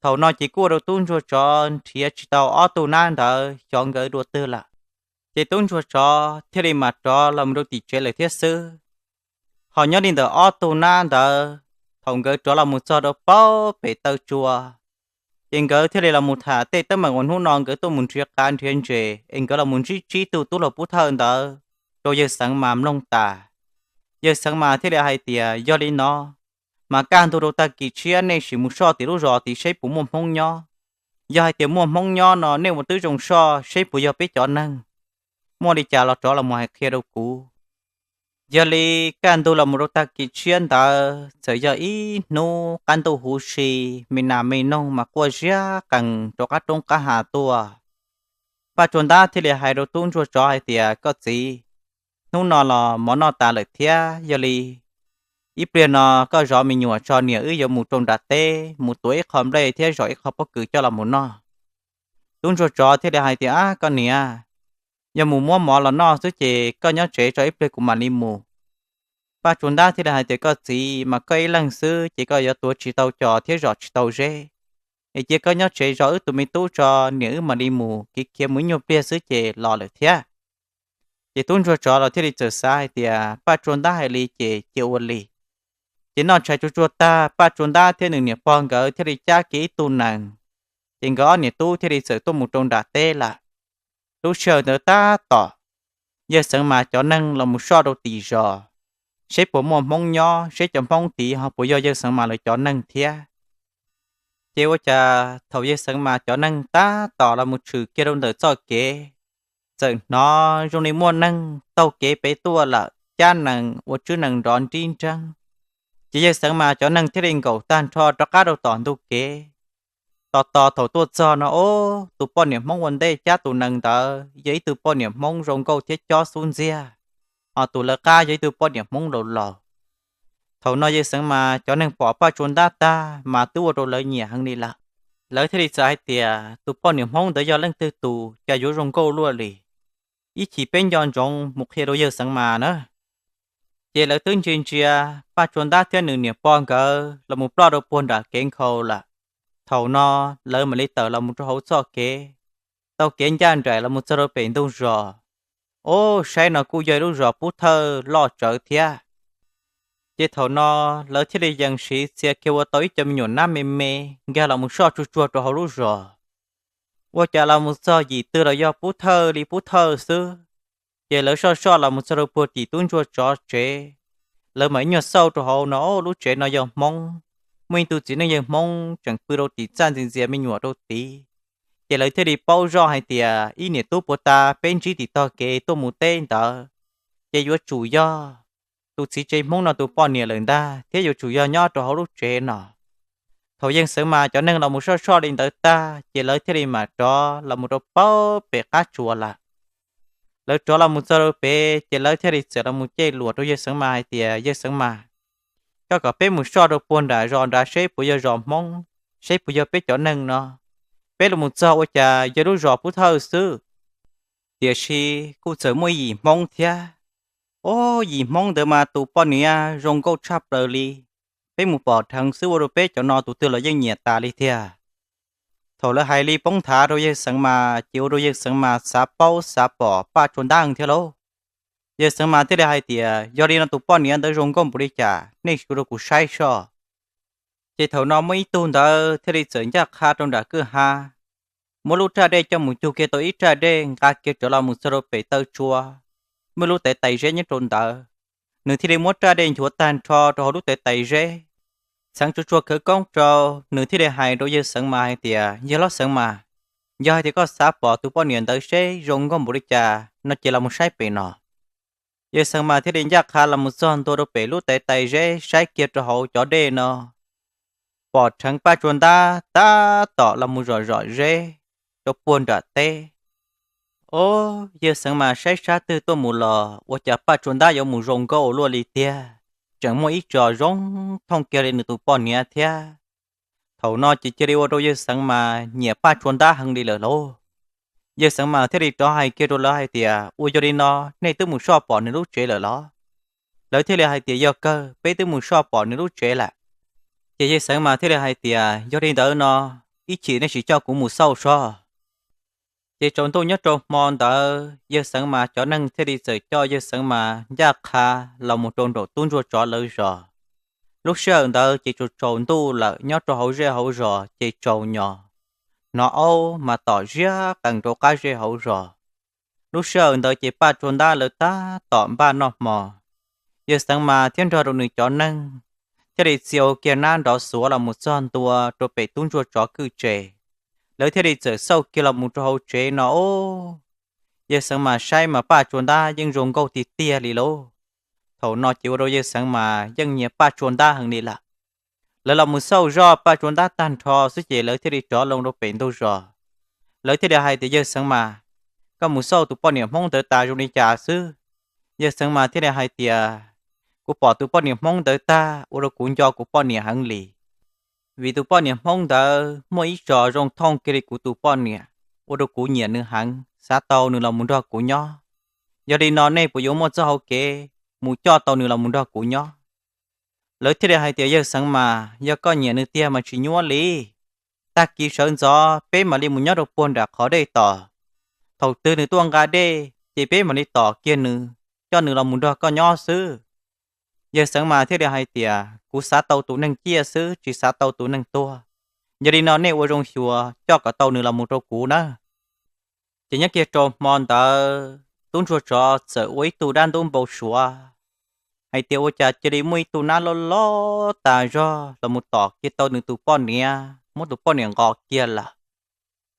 Thaum no ces kuj ua rau tub ntsuag tsov nrhiav tsis tau ob tug nab ntawd xyov nkawd dua twg lawm. Ces tub ntsuag tsov thiaj li mam rov los mus rau tim tsev lawm thiab xwb. Ho nyob li ntawm ob tug nab ntawd, thaum nkawd rov los mus txog rau pem taw tsua, ces nkawd thiaj li los mus tham tej teeb meem uas hnub no nkawd tuaj mus nrhiav qav nrhiav ntses es nkawd los mus ntsib tsib tug tub hluas pub thawj ntawd rau yawg Xeev Mas mloog tas. Yawg Xeev Mas thiaj li hais tias, yog li no, mas kaj ntug rau tag kis tshiab nej sim mus soj tim lub zos tid seb puas muaj hmoob nyob. Yog hais tias muaj hmoob nyob no nej ua twb zoo soj seb puas yog peb cov neeg. Muaj li cas los rov los mus hais qhia rau kuv. Yog li kaj ntug los mus rau tag kis tshiab ntawd txawm yog ib hnub qab ntuj huv si, me nas me noog mas quaj ziab qees rau qab roob qab hav tuaj. Paj Tsua Ntab thiaj li hais rau tub ntsuag tsov hais tias, koj txiv, hnub no los mov noj tas lawm thiab, yog li ib pliag no koj zov me nyuam tso, niam wb yuav mus rau nram teb mus tuav ib qho nplej thiab zom ib qho pob kws coj los mus noj. Tub ntsuag tsov thiaj li hais tias, ab, koj niam, yog mus muab mov los noj xwb ces koj nyob tsev tso, ib pliag kuv mam li mus. Paj Tsua Ntab thiaj li hais tias, koj txiv, mas koj ib leeg xwb ces koj yuav tuav tsis tau cos thiab zom tsis tau zeb, es cia koj nyob tsev zov wb tus me tub tso, niam wb mam li mus, khiav khiav mus ib nyuag pliag xwb ces los lawm thiab. Ces tub ntsuag tsov los thiaj li txawm xav hais tias Paj Tsua Ntab hais li ces cia ua li. Ces noj tshais tsuag tsuag tag, Paj Tsua Ntab thiab nws niam pog nkawd thiaj li cab kiag ib tug nees, ces nkawd ob niam tub thiaj li txawm tuaj mus rau nram teb lawm. Lub sij hawm ntawd tab tom yawg Xeev Mas cov neeg los mus soj rau tim zos, seb puas muaj hmoob nyob, seb cov hmoob tid ho puas yog yawg Xeev Mas lawv cov neeg thiab. Ces ua cas thaum yawg Xeev Mas cov neeg tab tom los mus tshwm kiag rau ntawm txoj kev, txawm hnov zoo li muaj neeg taug kev pem tuaj lawm, cab nees ua tswb nees nrov nrib nreeb. Ces yawg Xeev Mas cov neeg thiaj li nkaum tag nrho rov qab rau tom ntug kev. Tos tos thaum tuaj txog no, ob, tus poj niam Hmoob ua ntej cab tus nees ntawd yog ib tug poj niam Hmoob zoo nkauj thiab cob xub ntxiag, ho tus lawv qab yog ib tug poj niam Hmoob laus laus. Thaum no yawg Xeev Mas cov neeg pom Paj Tsua Ntab tag mas twb ua rau lawv nyiam heev li lawm. Lawv thiaj li txawm hais tias, tus poj niam Hmoob ntawd yog leej twg tus cas yuav zoo nkauj luaj li? Ib chim peb nco ntsoov mus qhia rau yawg Xeev Mas na. Ces lawv twb ntsia ntsia Paj Tsua Ntab thiab nws niam pog nkawd los mus ploj rau puag nram kev nkhaus lawm. Thaum no lawv mam li tawm los mus rau hauv txoj kev, taug kev ncaj nraim los mus txog rau pem ntug zos. Ob, saib no kuj yog ib lub zos pub thawj loj tsawv thiab. Ces thaum no lawv thiaj li yees siv txia kiag ua tau ib co me nyuam nab me me nkag los mus soj tsuag tsuag rau hauv lub zos. Ua cas los mus txog yim twg los yog pub thawj li pub thawj xwb. Ces lawv soj soj los mus txog rau puag tim tub ntsuag tsov tsev, lawv mam ib nyuag xauj rau hauv no, ob, lub tsev no yog Hmoob, muaj ib tug txiv neej yawg Hmoob tseem pw rau tim txaj ntxias ntxias me nyuam rau tid. Ces lawv thiaj li paub zoj hais tias ib niam tub puag ta peb ntsib tim tog kev tuaj mus teb ntawd, ces yuav tsum yog tus txiv tsev Hmoob no tus poj niam lawm ntag thiab yuav tsum yog nyob rau hauv lub tsev no. Thaum yawg Xeev Mas cov neeg los mus soj soj li ntawd tag ces lawv thiaj li mam rov los mus rau pem qab tsuas lawm. Lawv rov los mus txog rau pem ces lawv thiaj li txawm los mus cej luam rau yawg Xeev Mas hais tias, yawg Xeev Mas, koj kom peb mus soj rau puag nram zos nrad seb puas yog zos Hmoob, seb puas yog peb cov neeg no. Peb los mus txog ua cas yog lub zos pub thawj xwb, tiam sis kuj txawm muaj yim Hmoob thiab. Ob, yim Hmoob ntawd mas tus poj niam zoo nkauj tshaj plaws li. Peb mus pom dheev xwb ua rau peb cov no tus twg los yeej nyiam tas li tiag. Thaum lawv hais li poob nthav rau yawg Xeev Mas ces ua rau yawg Xeev Mas xav paub xav pom Paj Tsua Ntab thiab lauj. Yawg Xeev Mas thiaj li hais tias, yog li no tus poj niam ntawd zoo nkauj npaum li cas nej ua rau kuv saib soj. Ces thaum no muaj ib tug ntawd thiaj li txawm ncaj qha rau nram kwj ha, muab lub raj dej coj mus cug kiag tau ib raj dej nqa kiag rov los mus txog rau pem taw tsua, muaj lub tais tais zeb nyob rau ntawd. Nws thiaj li muab raj dej nchuav tag nrho rau hauv lub tais tais zeb, txheev tsuag tsuag khawv koob rau, nws thiaj li hais rau yawg Xeev Mas hais tias, yawg hlob Xeev Mas, yog hais tias koj xav pom tus poj niam ntawd seb zoo nkauj npaum li cas no ces los mus saib pem no. Yawg Xeev Mas thiaj li ncaj qha los mus txog ntua rau pem lub tais tais zeb saib kiag rau hauv cov dej no, pom dheev Paj Tsua Ntab tab tom los mus zom zom zeb rau puag nram teb. Ob, yawg Xeev Mas saib sab twg tuaj mus los ua cas Paj Tsua Ntab yuav mus zoo nkauj luaj li tiag, tseem muaj ib tsos zoo thooj kiag li nws tus poj niam thiab. Thaum no ces cia li ua rau yawg Xeev Mas nyiam Paj Tsua Ntab heev li lawm lauj. Yawg Xeev Mas thiaj li rov hais kiag rau lawv hais tias, ua yog li no nej twb mus soj pom nws lub tsev lawm los? Lawv thiaj li hais tias, yog kawg, peb twb mus soj pom nws lub tsev lawm. Ces yawg Xeev Mas thiaj li hais tias, yog li ntawd no ib chim nej sim coj kuv mus xauj soj. Ces tsaus ntuj nyob rau hmo ntawd yawg Xeev Mas cov neeg thiaj li txawm coj yawg Xeev Mas ncaj qha los mus rau nraum tub ntsuag tsov lawv zos. Lub sij hawm ntawd ces tsaus tsaus ntuj lawm, nyob rau hauv zej hauv zos ces tsaus nyos, hnov aub mas tom ziab qees rau qab zej hauv zos. Lub sij hawm ntawd ces Paj Tsua Ntab lawv tab tom npaj noj hmo. Yawg Xeev Mas thiab nrog rau nws cov neeg thiaj li txia kiag nab nrov xuav los mus txog ntua rau pem tub ntsuag tsov kwj tse. Lawv thiaj li txawm xauj kiag los mus rau hauv tsev no, ob, yawg Xeev Mas saib mas Paj Tsua Ntab yeej zoo nkauj tiag tiag li lauj. Thaum no ces ua rau yawg Xeev Mas yeej nyiam Paj Tsua Ntab heev li lawm. Lawv los mus xauj zoj Paj Tsua Ntab tag nrho xwb ces lawv thiaj li rov loo rau pem ntug zos. Lawv thiaj li hais tias, yawg Xeev Mas, koj mus xauj tus poj niam Hmoob ntawd tas zoo li cas xwb? Yawg Xeev Mas thiaj li hais tias, kuv pom tus poj niam Hmoob ntawd tag ua rau kuv nco kuv poj niam heev li. Vim tus poj niam Hmoob ntawd muaj ib tsos zoo thooj kiag li kuv tus poj niam, ua rau kuv nyiam nws heev, xav tau nws los mus nrog kuv nyob. Yog li no nej puas yuav muaj txoj hau kev mus coj tau nws los mus nrog kuv nyob? Lawv thiaj li hais tias, yawg Xeev Mas, yog koj nyiam nws tiag mas tsis nyuab li. Tag kis sawv ntxov peb mam li mus nyob rau puag nram qhov dej tom. Thaum twg nws tuaj nqa dej ces peb mam li tom kiag nws, coj nws los mus nrog koj nyob xwb. Yawg Xeev Mas thiaj li hais tias, kuv xav tau tus neeg ciaj xwb tsis xav tau tus neeg tuag. Yog li no nej ua zoo xyuas coj kom tau nws los mus rau kuv nawb. Ces nyob kiag rau hmo ntawd tub ntsuag tsov txawm ua ib tug dab ntub npau suav hais tias, ua cas cia li muaj ib tug nab loj loj tas zog los mus tom kiag tau nws tus poj niam, muab tus poj niam nqos kiag lawm.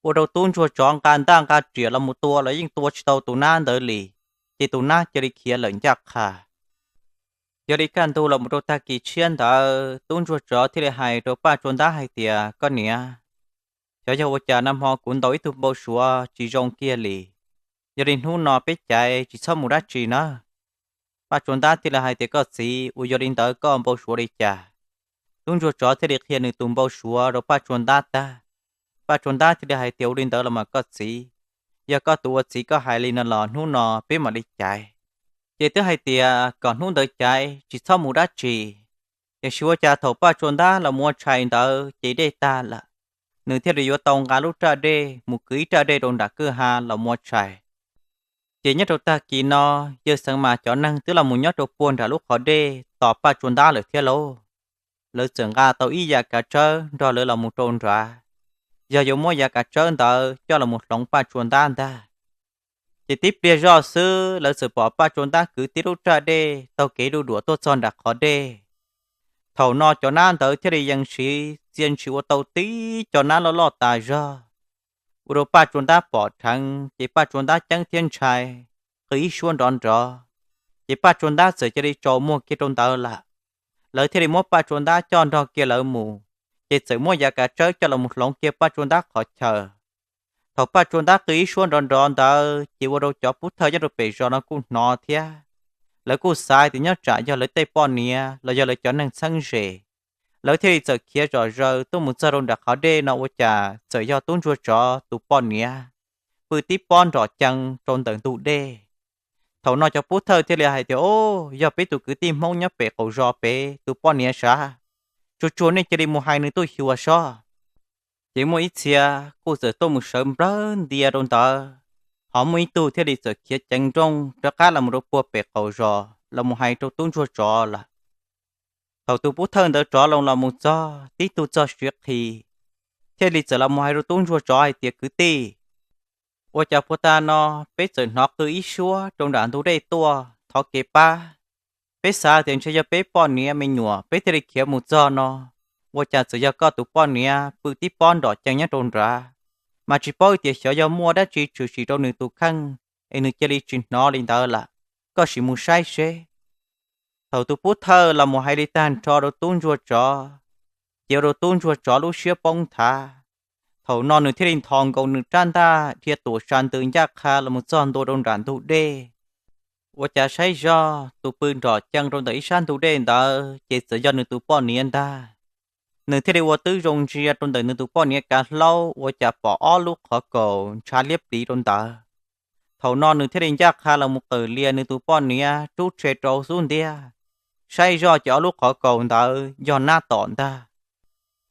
Ua rau tub ntsuag tsov nqa ntaj nqa riam los mus tua los yeej tua tsis tau tus nab ntawd li, ces tus nab cia li khiav lawm ncaj qha. Yog li kaj ntug los mus rau tag kis tshiab ntawd, tub ntsuag tsov thiaj li hais rau Paj Tsua Ntab hais tias, Koj niam, xyov yog ua cas nag hmo kuv ntaus ib tug npau suav tsis zoo kiag li. Yog li hnub no peb caiv tsis txhob mus dab tsi nawb. Paj Tsua Ntab thiaj li hais tias, Koj txiv, ua yog li ntawd koj npau suav li cas? Tub ntsuag tsov thiaj li qhia nws tus npau suav rau Paj Tsua Ntab tag. Paj Tsua Ntab thiaj li hais tias, Ua li ntawd los mas koj txiv, yog koj tus ua txiv koj hais li no los hnub no peb mam li caiv. Ces twb hais tias kom hnub ntawd caiv tsis txhob mus dab tsi. Tiam sis ua cas thaum Paj Tsua Ntab los mus ua tshais ntawd ces dej tag lawm, nws thiaj li yuav tau nqa lub raj dej mus kwv ib raj dej rau nram kwj ha los mus ua tshais. Ces nyob rau tag kis no, yawg Xeev Mas cov neeg twb los mus nyob rau puag nram lub qhov dej tos Paj Tsua Ntab lawm thiab lauj. Lawv txawm nqa tau ib yav kav tsawb nrog lawv los mus rau nrad, yog yuav muab yav kav tsawb ntawd coj los mus hloov Paj Tsua Ntab ntag. Ces tib pliag zoj xwb lawv txawm pom Paj Tsua Ntab kwv tib lub raj dej taug kev du duam tuaj txog nram qhov dej. Thaum no cov nab ntawd thiaj li yees siv txia ntshis ua tau tib co nab loj loj tas zog, ua rau Paj Tsua Ntab pom dheev ces Paj Tsua Ntab ceeb thiab ntshai, qw ib suab nrov nrov. Ces Paj Tsua Ntab txawm cia li tsaus muag kiag rau ntawd lawm. Lawv thiaj li muab Paj Tsua Ntab coj nrog kiag lawv mus, ces txawm muab yav kav tsawb coj los mus hloov kiag Paj Tsua Ntab qhov chaw. Thaum Paj Tsua Ntab qw ib suab nrov nrov ntawd ces ua rau cov pub thawj nyob rau pem zos no kuj hnov thiab. Lawv kuj xav tias nyob tsam yog lawv tej poj niam los yog lawv cov neeg txheeb ze. Lawv thiaj li txawm khiav zom zaws tuaj mus txog rau nram qhov dej no ua cas txawm yog tub ntsuag tsov tus poj niam pw tib pob nrom cees rau ntawm ntug dej. Thaum no cov pub thawj thiaj li hais tias, Au, yog peb tus kwv tij Hmoob nyob pem qaum zos pem tus poj niam sav. Tsuag tsuag nej cia li mus hais nws tuaj xyuas sob. Ces muaj ib txhia kuj txawm tuaj mus sawv nplawg ntia rau ntawd, ho muaj ib tug thiaj li txawm khiav ceev nrooj rov qab los mus rau puag pem qaum zos los mus hais rau tub ntsuag tsov lawm. Thaum tus pub thawj ntawd rov loo los mus txog tib tug txog siav qhi, thiaj li txawm los mus hais rau tub ntsuag tsov hais tias, Kwv tij, ua cas puag ta no peb txawm hnov qw ib suab rau nram ntug dej tuaj thov kev pab? Peb xav tias ntshe yog peb poj niam me nyuam peb thiaj li khiav mus txog no, ua cas txawm yog koj tus poj niam pw tib pob nrom cees nyob rau nrad, mas tsis paub tias xyov yog muaj dab tsi tshwm sim rau nws tus kheej es nws cia li tsis hnov li ntawd lawm. Koj sim mus saib seb. Thaum tus pub thawj los mus hais li tag nrho rau tub ntsuag tsov, ces ua rau tub ntsuag tsov lub siab poob nthav. Thaum no nws thiaj li nthos nkaus nws rab ntaj dhia tuam sa ntws ncaj qha los mus txog ntua rau nram ntug dej. Ua cas saib zog tus pw nrom cees rau ntawm ib sab ntug dej ntawd ces txawm yog nws tus poj niam ntag. Nws thiaj li ua tib zoo ntsia rau ntawm nws tus poj niam kav hlaub ua cas pom ob lub qhov kaus ntshav liab pliv rau ntawd. Thaum no nws thiaj li ncaj qha los mus qawm lias nws tus poj niam rub rhe rau xub ntiag, saib zoj ces ob lub qhov kaus ntawd yog nab tom ntag.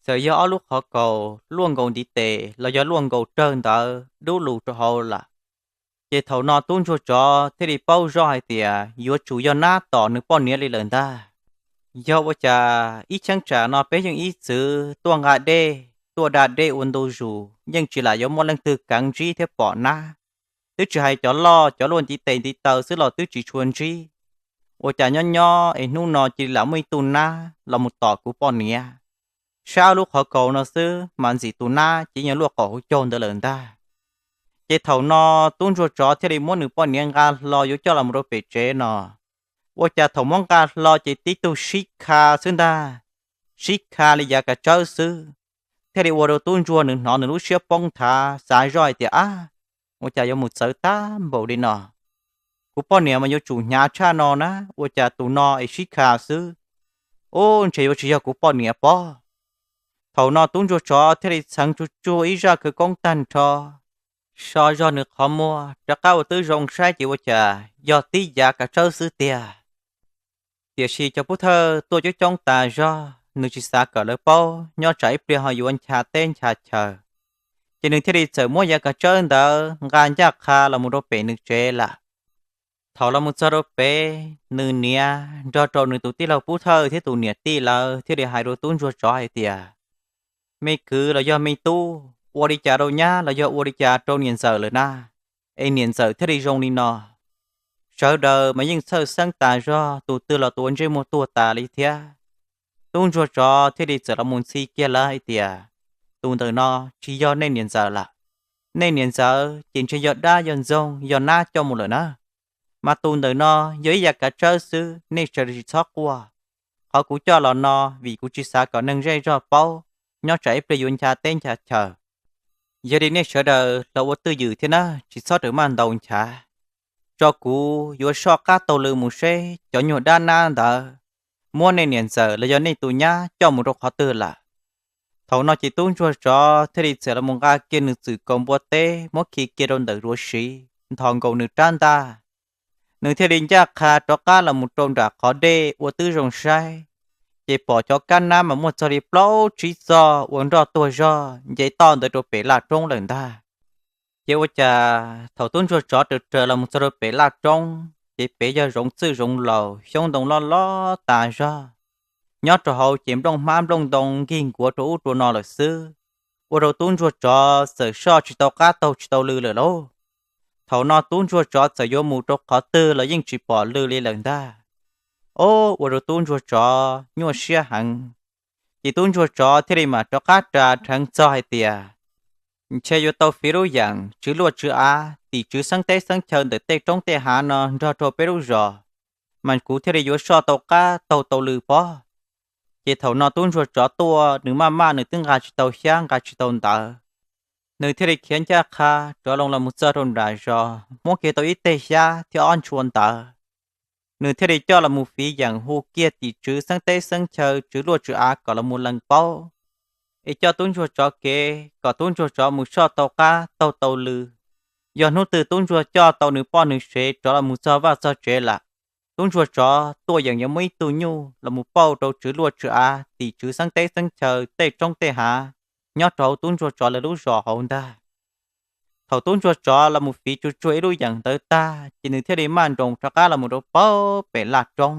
Txawm yog ob lub qhov kaus luaj nkaus ntiv tes los yog luaj nkaus rawg ntawd dub lug rau hauv lawm. Ces thaum no tub ntsuag tsov thiaj li paub zoj hais tias yuav tsum yog nab tom nws poj niam li lawm ntag. Yog ua cas ib cheeb tsam no peb yeej ib txwm tuaj nqa dej tuaj da dej ua ntu zus yeej tsis lam yuav muaj leej twg keev ntsib thiab pom nab, twb tsis hais cov loj cov luaj ntiv tes ntiv taw xwb los twb tsis tshua ntsib. Ua cas nyob nyob es hnub no cia li lam muaj ib tug nab los mus tom kuv poj niam? Saib ob lub qhov kaus no xwb mas ntxim tus nab ces yeej luaj qaum hauv caug ntawd lawm ntag. Ces thaum no tub ntsuag tsov thiaj li muab nws poj niam nqa hlo yuav coj los mus rau pem tsev no. Ua cas thaum muab nqa hlo ces tib tug sib kha xwb ntag, sib kha li yav kav tsawb xwb, thiaj li ua rau tub ntsuag nws hnov nws lub siab poob nthav xav zoj hais tias, Ab, ua cas yuav mus txawv tag npaum li no? Kuv poj niam mas yuav tsum hnyav tshaj no na, ua cas tus no es sib kha xwb? Ub, ntshe yuav tsis yog kuv poj niam pob. Thaum no tub ntsuag tsov thiaj li txheev tsuag tsuag ib zaj khawv koob tag nrho, so zog nws qhov muag rov qab ua tib zoo saib ces ua cas yog tib yav kav tsawb xwb tiag. Tiam sis cov pub thawj tuaj coob coob tas zog, nws tsis xav kom lawv paub, nyob tsam ib pliag ho yuav ncha teb ncha chaw. Ces nws thiaj li txawm muab yav kav tsawb ntawd nqa ncaj qha los mus rau pem nws tsev lawm. Thaum los mus txog rau pem, nws niam nrog rau nws tus tij laug pub thawj thiab tus niam tij lawv thiaj li hais rau tub ntsuag tsov hais tias, Me kwv los yog me tub, ua li cas rau nyab los yog ua li cas rau niam ntxawm lawm na? Es niam ntxawm thiaj li zoo li no. Sawv daws mas yeej txhawj xeeb tas zog, tus twg los tus ua ntsej muag tuag tas li thiab. Tub ntsuag tsov thiaj li txawm los mus ntxhi kiag lawv hais tias, tus ntawm no tsis yog nej niam ntxawm lawm. Nej niam ntxawm ces ntshe yog dab yog ntxoog yog nab coj mus lawm na. Mas tus ntawm no yog ib yam kav tsawb xwb, nej sawv daws tsis txhob quaj. Qhov kuv coj los no vim kuv tsis xav kom neeg zej zog paub, nyob tsam ib pliag yuav ncha teb ncha chaw. Yog li nej sawv daws los ua twj ywm thiab na, tsis txhob rawm maj ntaus nchav, tso kuv yuav soj qab taug lw mus seb cov nyuag dab nab ntawd muab nej niam ntxawm los yog nej tus nyab coj mus rau qhov twg lawm. Thaum no ces tub ntsuag tsov thiaj li txawm los mus nqa kiag nws txwm kaus npua teb muab khi kiag rau ntawm ruav siv, nthos nkaus nws rab ntaj. Nws thiaj li ncaj qha rov qab los mus rau nram qhov dej ua tib zoo saib, ces pom cov kab nab mas muaj txog li plaub tsib txoj ua nroj tuag zog nce toj ntawd rau pem laj roob lawm ntag. Ces ua cas thaum tub ntsuag tsov raws raws los mus txog rau pem laj roob ces pem yog zoov txwj zoov laus, xyoob ntoo loj loj tas zog. Nyob rau hauv ces nplooj hmab nplooj ntoo nkig nkuav rau ub rau no lawm xwb, ua rau tub ntsuag tsov txawm soj tsis tau qab taug tsis tau lw lawm lauj. Thaum no tub ntsuag tsov txawm yuav mus rau qhov twg los yeej tsis pom lw li lawm ntag. Ob, ua rau tub ntsuag tsov nyuaj siab heev. Ces tub ntsuag tsov thiaj li mam rov qab ras dheev txog hais tias, ntshe yuav tau fiv lub yeem tswv luaj tswv av tim tswv xeeb teb xeeb chaw ntawm tej roob tej hav no nrog rau peb lub zos, mas kuv thiaj li yuav soj tau qab taug tau lw pob. Ces thaum no tub ntsuag tsov tuaj nws maj maj nws twb nqa tsis tau xyab nqa tsis tau ntawv, nws thiaj li khiav ncaj qha rov loo los mus txog rau nram zos muab kiag tau ib teg xyab thiab ob ntshua ntawv. Nws thiaj li coj los mus fiv yeem hu kiag tim tswv xeeb teb xeeb chaw tswv luaj tswv av kom los mus lees paub, es coj tub ntsuag tsov kev kom tub ntsuag tsov mus soj tau qab taug tau lw. Yog hnub twg tub ntsuag coj tau nws poj nws sev rov los mus txog vaj txog tsev lawm, tub ntsuag tsov tuaj yeem yuav muaj ib tug nyuj los mus pauj rau tswv luaj tswv av tim tswv xeeb teb xeeb chaw tej roob tej hav nyob rau hauv tub ntsuag tsov lawv lub zos hauv ntag. Thaum tub ntsuag tsov los mus fiv tsuag tsuag ib lub yeem ntawd tag ces nws thiaj li maj nroos rov qab los mus rau pem laj roob.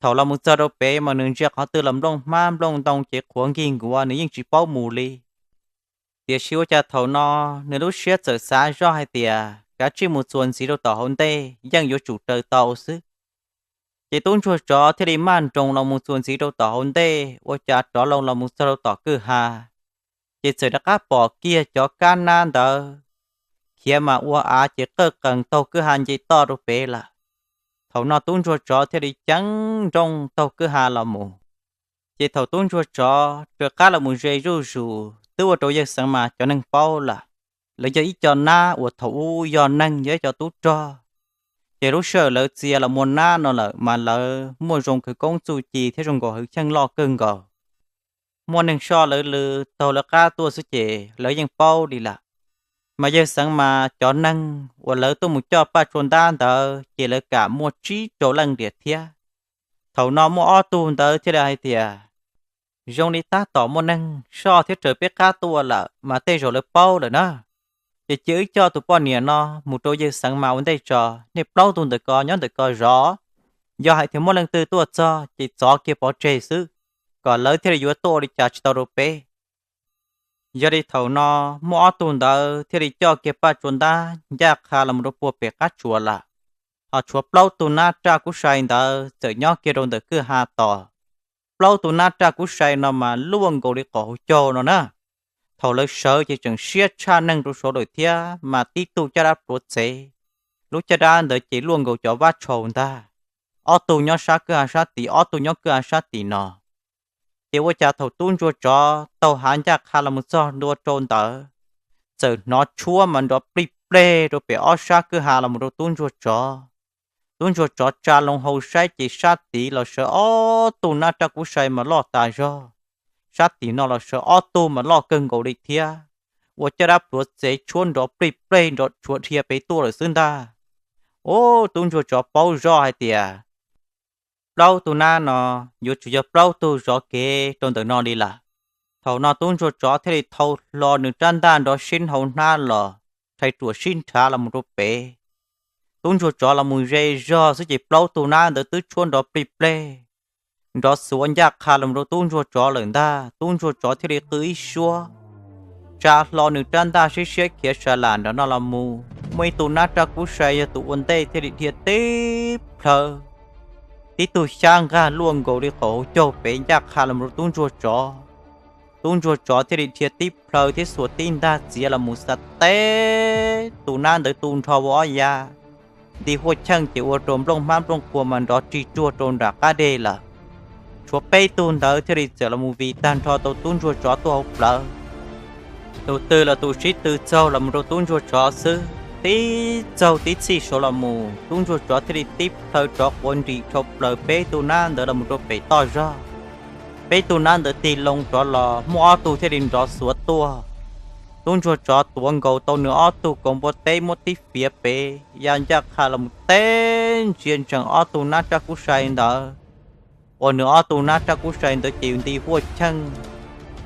Thaum los mus txog rau pem mas nws ntsia qhov twg los nplooj hmab nplooj ntoo ces qhuav nkig nkuav nws yeej tsis paub mus li. Tiam sis ua cas thaum no nws lub siab txawm xav zoj hais tias kav tsij mus txuas ntxiv rau tom hauv ntej yeej yuav tsum raws tau xwb. Ces tub ntsuag tsov thiaj li maj nroos los mus txuas ntxiv rau tom hauv ntej ua cas rov loo los mus txog rau tom kwj ha, ces txawm rov qab pom kiag cov kab nab ntawd khiav mas ua av ces qawj qees taug kwj ha nce toj rau pem lawm. Thaum no tub ntsuag tsov thiaj li ceev nrooj taug kwj ha los mus. Ces thaum tub ntsuag tsov raws qab los mus ze zuj zus twb ua rau yawg Xeev Mas cov neeg paub lawm, lawv yog ib co nab uas thaum ub yog neeg yog ib co tub rog. Ces lub sij hawm lawv txia los muaj nab no lawm mas lawv muaj zoo khawv koob txuj ci thiab zoo nkaus hwv cheej loj kawg nkaus. Muaj neeg soj lawv lw taug lawv qab tuaj xwb ces lawv yeej paub li lawm. Mas yawg Xeev Mas cov neeg uas lawv tuaj mus coj Paj Tsua Ntab ntawd ces lawv kam muaj tsib rau leej diam thiab. Thaum no muaj ob tug ntawd thiaj li hais tias, zoo li tab tom muaj neeg soj thiab raws peb qab tuaj lawm mas tej zaum lawv paub lawm na. Ces cia wb coj tus poj niam no mus rau yawg Xeev Mas ua ntej tso, nej plaub tug ntawm ko nyob ntawm ko zov. Yog hais tias muaj leej twg tuaj txog ces txov kiag pov tseg xwb, kom lawv thiaj li yuav tuaj ua li cas tsis tau rau peb. Yog li thaum no muaj ob tug ntawd thiaj li coj kiag Paj Tsua Ntab ncaj qha los mus rau puag pem qab tsuas lawm. Ho tshuav plaub tug nab raj kub sai ntawd txawm nyob kiag rau ntawm kwj ha tos. Plaub tug nab raj kub sai no mas luaj nkaus li qhov hauv caug no na. Thaum lawv sawv ces tseem siab tshaj neeg rau saud lawm thiab mas tib tug caj dab pluav txev, lub caj dab ntawd ces luaj nkaus cov vab tshaus ntag. Ob tug nyob sab kwj ha sab tid, ob tug nyob kwj ha sab tim no. Ces ua cas thaum tub ntsuag tsov taug hav ncaj qha los mus txog ntua rau ntawd, txawm hnov tshuab mas nrov plij plej rau pem ob sab kwj ha los mus rau tub ntsuag tsov. Tub ntsuag tsov tsa loo hau saib ces sab tid los sawv ob tug nab raj kub sai mas loj tas zog, sab tim no los sawv ob tug mas loj kawg nkaus li thiab. Ua caj dab pluav txev tshuab nrov plij plej nrov tshuav dhia pem tuaj lawm xwb ntag. Ub, tub ntsuag tsov paub zoj hais tias plaub tug nab no yuav tsum yog plaub tug zov kev rau ntawm no li lawm. Thaum no tub ntsuag tsov thiaj li thau hlo nws rab ntaj nrov sib hau hnab los, rhais ruam sib nrhav los mus rau pem. Tub ntsuag tsov los mus ze zog xwb ces plaub tug nab ntawd twb tshuab nrov plij plej, nrov xuav ncaj qha los mus rau tub ntsuag tsov lawm ntag. Tub ntsuag tsov thiaj li qw ib suab, tsa hlo nws rab ntaj siab siab khiav sa lam nram no los mus, muaj ib tug nab raj kub sai yog tus ua ntej thiaj li dhia teb plhaw, tib tug xyab nqag luaj nkaus li qhov hauv caug pem ncaj qha los mus rau tub ntsuag tsov. tub ntsuag tsov thiaj li dhia tib plhaw thiab xuas tib ntag txiav los mus xav teb tus nab ntawd tu nrho ua ob yav. Nti huaj cheej ces ua rau nplooj hmab nplooj qhua mas nrov rig ruag rau nram qab deg lawm. Tshuav peb tug ntawd thiaj li txawm los mus vij tag nrho tau tub ntsuag tsov tuaj hauv plawv. Tus twg los tus sib tw txaug los mus rau tub ntsuag tsov xwb, tib txaug tib txhij saud los mus tub ntsuag tsov thiaj li tib plhaw rov quav nrim dhau plaws peb tug nab ntawd los mus rau pem toj zog. Peb tug nab ntawd tig loo rov los muaj ob tug thiaj li nrov xuav tuaj. Tub ntsuag tsov tuav nkaus tau nws ob tug kaus npua teb muab tib fiav pem ya ncaj qha los mus teb ntsia ntsees ob tug nab raj kub sai ntawd. Uas nws ob tug nab raj kub sai ntawd ces nti huaj cheej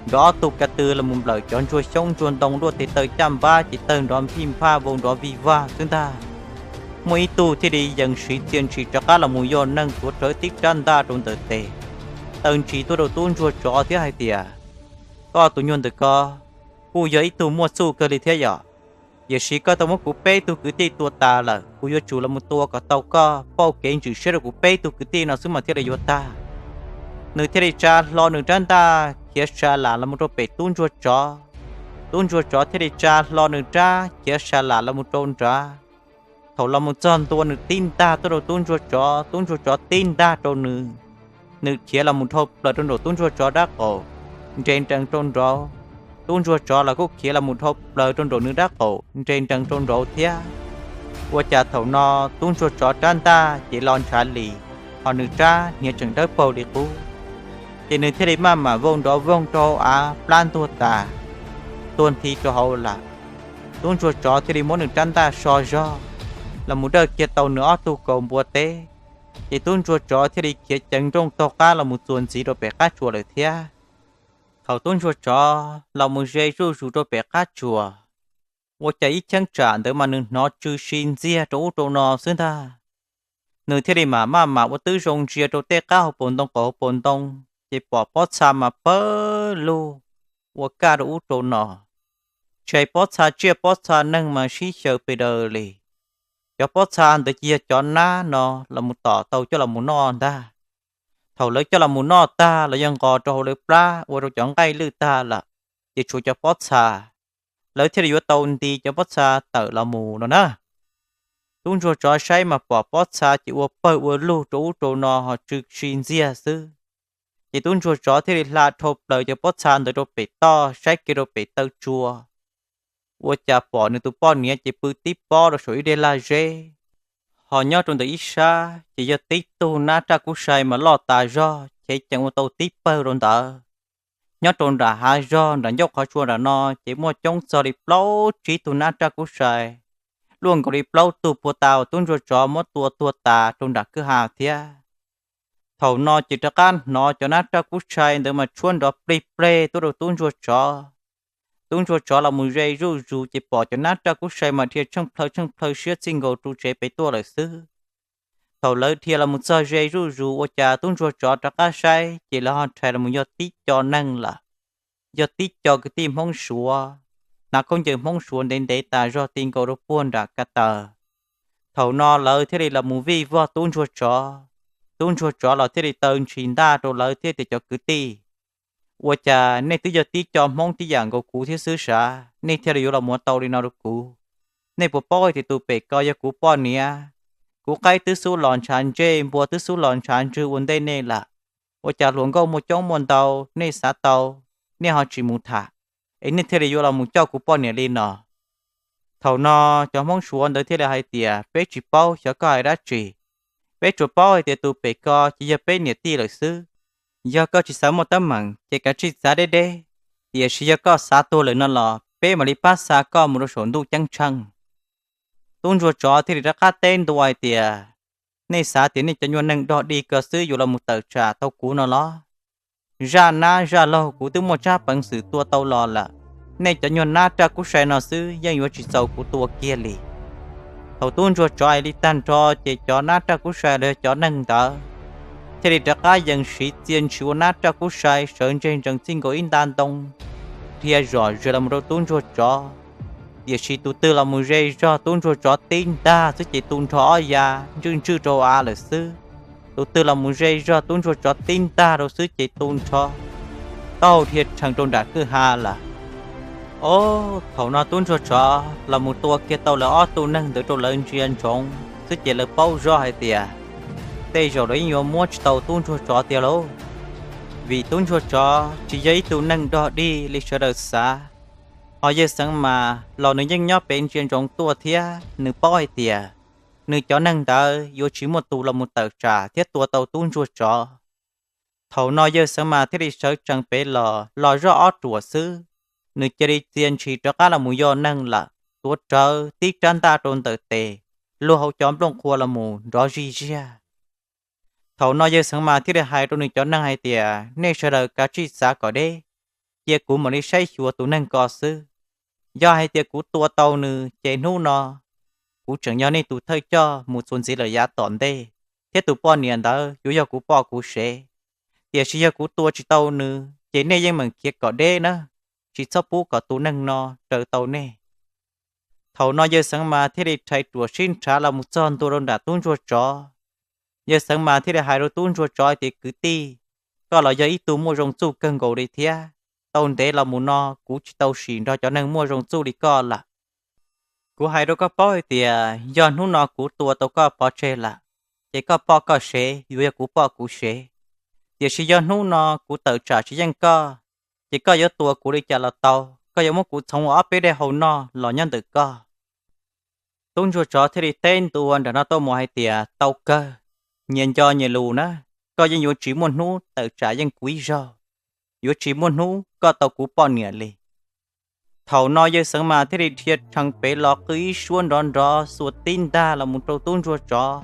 nrov ob tug ka tw los mus nplawm cov ntsuag xyoob ntsuag ntoo luaj tes taw caj npab ces tawg nrov nphij nphaj vau nrov vij vag xwb ntag. Muaj ib tug thiaj li yees siv txia ntshis rov qab los mus yog neeg tuav rawv tib rab ntaj rau ntawm tes, taw ntshis tuaj rau tub ntsuag tsov thiab hais tias, koj tus nyuag ntawm ko kuj yog ib tug muaj txuj kawg li thiab yom. Tiam sis koj tau muab kuv peb tug kwv tij tua tas lawm, kuv yuav tsum los mus tua kom tau koj pauj kev ntsim siab rau kuv peb tug kwv tij no xwb mas thiaj li yuav tag. Nws thiaj li tsa hlo nws rab ntaj khiav sa lam los mus rau pem tub ntsuag tsov. Tub ntsuag tsov thiaj li tsa hlo nws rab khiav sa lam los mus rau nrad. Thaum los mus txog ntua nws tib ntaj tuaj rau tub ntsuag tsov, tub ntsuag tsov tib ntaj rau nws. Nws khiav los mus dhau plaws rau nraum tub ntsuag tsov dab qaum, nres nrees rau nraud. Tub ntsuag tsov los kuj khiav los mus dhau plaws rau nraum nws dab qaum, nres nrees rau nraud thiab. Ua cas thaum no tub ntsuag tsov rab ntaj ces lo ntshav li, ho nws rab hniav tseem dawb paug li qub. Ces nws thiaj li maj mam vau nrov voog rau av plab ntuag tas, tuag nthi rau hauv lawm. Tub ntsuag tsov thiaj li muab nws rab ntaj so zog los mus dawj kiag tau nws ob tug kaus npua teb. Ces tub ntsuag tsov thiaj li khiav ceev nrooj taug qab los mus txuas ntxiv rau pem qab tsuas lawm thiab. Thaum tub ntsuag tsov los mus ze zuj zus rau pem qab tsuas, ua cas ib cheeb tsam ntawd mas nws hnov tsw si ntxiag rau ub rau no xwb ntag. Nws thiaj li mam maj mam ua tib zoo ntsia rau tej qab hauv paus ntoo qaum hauv paus ntoo, ces pom pob txha mas pawg lug ua kaj rau ub rau no. Tshais pob txha tsiaj pob txha neeg mas sib xyaw pes daws li. Cov pob txha ntawd ces yog cov nab no los mus tom tau coj los mus noj ntag. Thaum lawv coj los mus noj tag los yog nqos rau hauv lawv plab ua rau cov nqaij lwj tag lawm, ces tshuav cov pob txha, lawv thiaj li yuav tau nti cov pob txha tawm los mus no na. Tub ntsuag tsov saib mas pom pob txha ces ua pawg ua lug rau ub rau no ho tsw si ntxiag xwb. Ces tub ntsuag tsov thiaj li hla dhau plaws cov pob txha ntawd rau pem toj saib kiag rau pem taw tsua. Ua cas pom nws tus poj niam ces pw tib pob rau saum ib dej laj zeb, ho nyob rau ntawm ib sab ces yog tib tug nab raj kub sai mas loj tas zog chev cees ua tau tib pawg rau ntawd. Nyob rau nram hav zog nram ncauj qhov tsua nram no ces muaj coob txog li plaub tsib tug nab raj kub sai, luaj nkaus li plaub tug puag ta uas tub ntsuag tsov muab tua tuag tas rau nram kwj ha thiab. Thaum no ces rov qab hnov cov nab raj kub sai ntawd mas tshuab nrov plig pleg tuaj rau tub ntsuag tsov. Tub ntsuag tsov los mus ze zuj zus ces pom cov nab raj kub sai mas dhia tsheej plhaw tsheej plhaw siab txij nkaus ru tsev pem tuaj lawm xwb. Thaum lawv dhia los mus txog ze zuj zus ua cas tub ntsuag tsov rov qab saib ces lawv ho rhais los mus yog tib co neeg lawm. Yog tib co kwv tij Hmoob Suav, hnav khaub ncaws Hmoob Suav ntev ntev tas zog ti nkaus rau puag nram ka taw. Thaum no lawv thiaj li los mus vij vog tub ntsuag tsov. Tub ntsuag tsov los thiaj li taw ntshis ntaj rau lawv thiab tias cov kwv tij, ua cas nej twb yog tib co Hmoob tib yam nkaus kuv thiab xwb sav, nej thiaj li yuav los mus ua tau li no rau kuv? Nej puas paub hais tias tus pem ko yog kuv poj niam? Kuv qaib twb xub los ntshav ntsej, npua twb xub los ntshav ntswg ua ntej nej lawm. Ua cas hluas nkauj muaj coob muaj ntau, nej xav tau, nej ho tsis mus tham, es nej thiaj li yuav los mus coj kuv poj niam li no? Thaum no cov Hmoob Suav ntawd thiaj li hais tias, peb tsis paub xyov koj hais dab tsi. Peb tsuas paub hais tias tus pem ko ces yog peb niam tij lawm xwb. Yog koj tsis xav muaj teeb meem ces kav tsij txav deb deb, tiam sis yog koj xav tuag lawm no los peb mam li pab xa koj mus rau saum ntuj ceeb tsheej. Tub ntsuag tsov thiaj li rov qab teb ntua hais tias, nej xav tias nej cov nyuag neeg dog dig ko xwb yuav los mus tawm tsam tau kuv no los? Zaj nab zaj laug kuv twb muaj tsab peev xwm tua tau los lawm, nej cov nyuag nab raj kub sai no xwb yeej yuav tsis txaus kuv tua kiag li. Thaum tub ntsuag tsov hais li tag nrho ces cov nab raj kub sai los yog cov neeg ntawd thiaj li rov qab yees siv txia ntshis ua nab raj kub sai sawv ntseg ntsees txij nkaus ib nta ntoo, dhia zom zaws los mus rau tub ntsuag tsov. Tiam sis tus twg los mus ze zog tub ntsuag tsov tib ntag xwb ces tu nrho ob ya ntswj ntswj rau av lawm xwb. Tus twg los mus ze zog tub ntsuag tsov tib ntag rau xwb ces tu nrho taug dhia rhees rau nram kwj ha lawm. Ob, thaum no tub ntsuag tsov los mus tua kiag tau lawv ob tug neeg ntawd rau lawv ntsia ntsoov xwb ces lawv paub zoj hais tias tej zaum lawv yeej yuav muab tsis tau tub ntsuag tsov tiag lauj, vim tub ntsuag tsov tsis yog ib tug neeg dog dig li sawv daws xav. Ho yawg Xeev Mas los nws yeej nyob pem ntsia ntsoov tuaj thiab nws paub hais tias nws cov neeg ntawd yuav tsis muaj tus los mus tawm tsam thiab tua tau tub ntsuag tsov. Thaum no yawg Xeev Mas thiaj li sawv tsees pem los, los zoj ob ruam xwb, nws cia li txia ntshis rov qab los mus yog neeg lawm, tuav rawv tib rab ntaj rau ntawm tes, luag hauv cov nplooj qhua los mus nrov zij ziag. Thaum no yawg Xeev Mas thiaj li hais rau nws cov neeg hais tias, nej sawv daws kav tsij xav kom deb, cia kuv mam li saib xyuas tus neeg ko xwb. Yog hais tias kuv tua tau nws ces hnub no kuv tseem yog nej tus thawj coj mus txuas ntxiv lawm yav tom ntej, thiab tus poj niam ntawd yuav yog kuv poj kuv sev. Tiam sis yog kuv tua tsis tau nws ces nej yeej meem khiav kom deb na, tsis txhob pub kom tus neeg no raws tau nej. Thaum no yawg Xeev Mas thiaj li rhais ruam sib nrhav los mus txog ntua rau nram tub ntsuag tsov. Yawg Xeev Mas thiaj li hais rau tub ntsuag tsov tias, kwv tij, koj los yog ib tug muaj zoo txuj kawg nkaus li thiab, tau ntev los mus no kuv tsis tau sim nrog cov neeg muaj zoo txuj li koj lawm. Kuv hais rau koj paub hais tias yog hnub no kuv tua tau koj pov tseg lawm, ces koj poj koj sev yuav yog kuv poj kuv sev. Tiam sis yog hnub no kuv tawm tsam tsis yeej koj, ces koj yuav tua kuv li cas los tau, koj yuav muab kuv txhoov ua ob peb daim hau noj los nyob ntawm koj. Tub ntsuag tsov thiaj li teb ntua nram no tuaj mus hais tias, tau kawg, nyias nco nyias lus na, koj yeej yuav tsis muaj hnub tawm tsam yeej kuv ib zaug, yuav tsis muaj hnub koj tau kuv poj niam li. Thaum no yawg Xeev Mas thiaj li dhia rhees pem los qw ib suab nrov nrov xuas tib ntag los mus rau tub ntsuag tsov.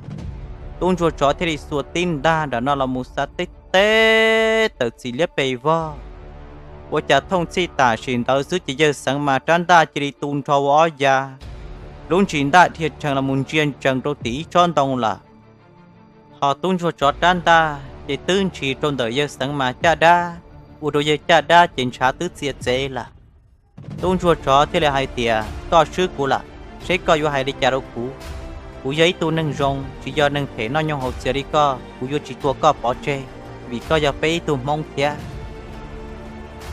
Tub ntsuag tsov thiaj li xuas tib ntag nram no los mus xa teb teb tawm txim liab pes vog. Ua cas thooj txhij tam sim ntawd xwb ces yawg Xeev Mas rab ntaj cia li tu nrho ua ob ya, lub ntsis ntaj dhia rhees los mus ntsia ntsees rau tim ib tsob ntoo lawm. Ho tub ntsuag tsov rab ntaj ces twb ntshis rau ntawm yawg Xeev Mas caj dab, ua rau yawg caj dab ces ntshav twb txia txev lawm. Tub ntsuag tsov thiaj li hais tias, koj swb kuv lawm, seb koj yuav hais li cas rau kuv. Kuv yog ib tug neeg zoo, tsis yog neeg phem noj nyooj haus txias li koj, kuv yuav tsis tua koj pov tseg, vim koj yog peb ib tug Hmoob thiab.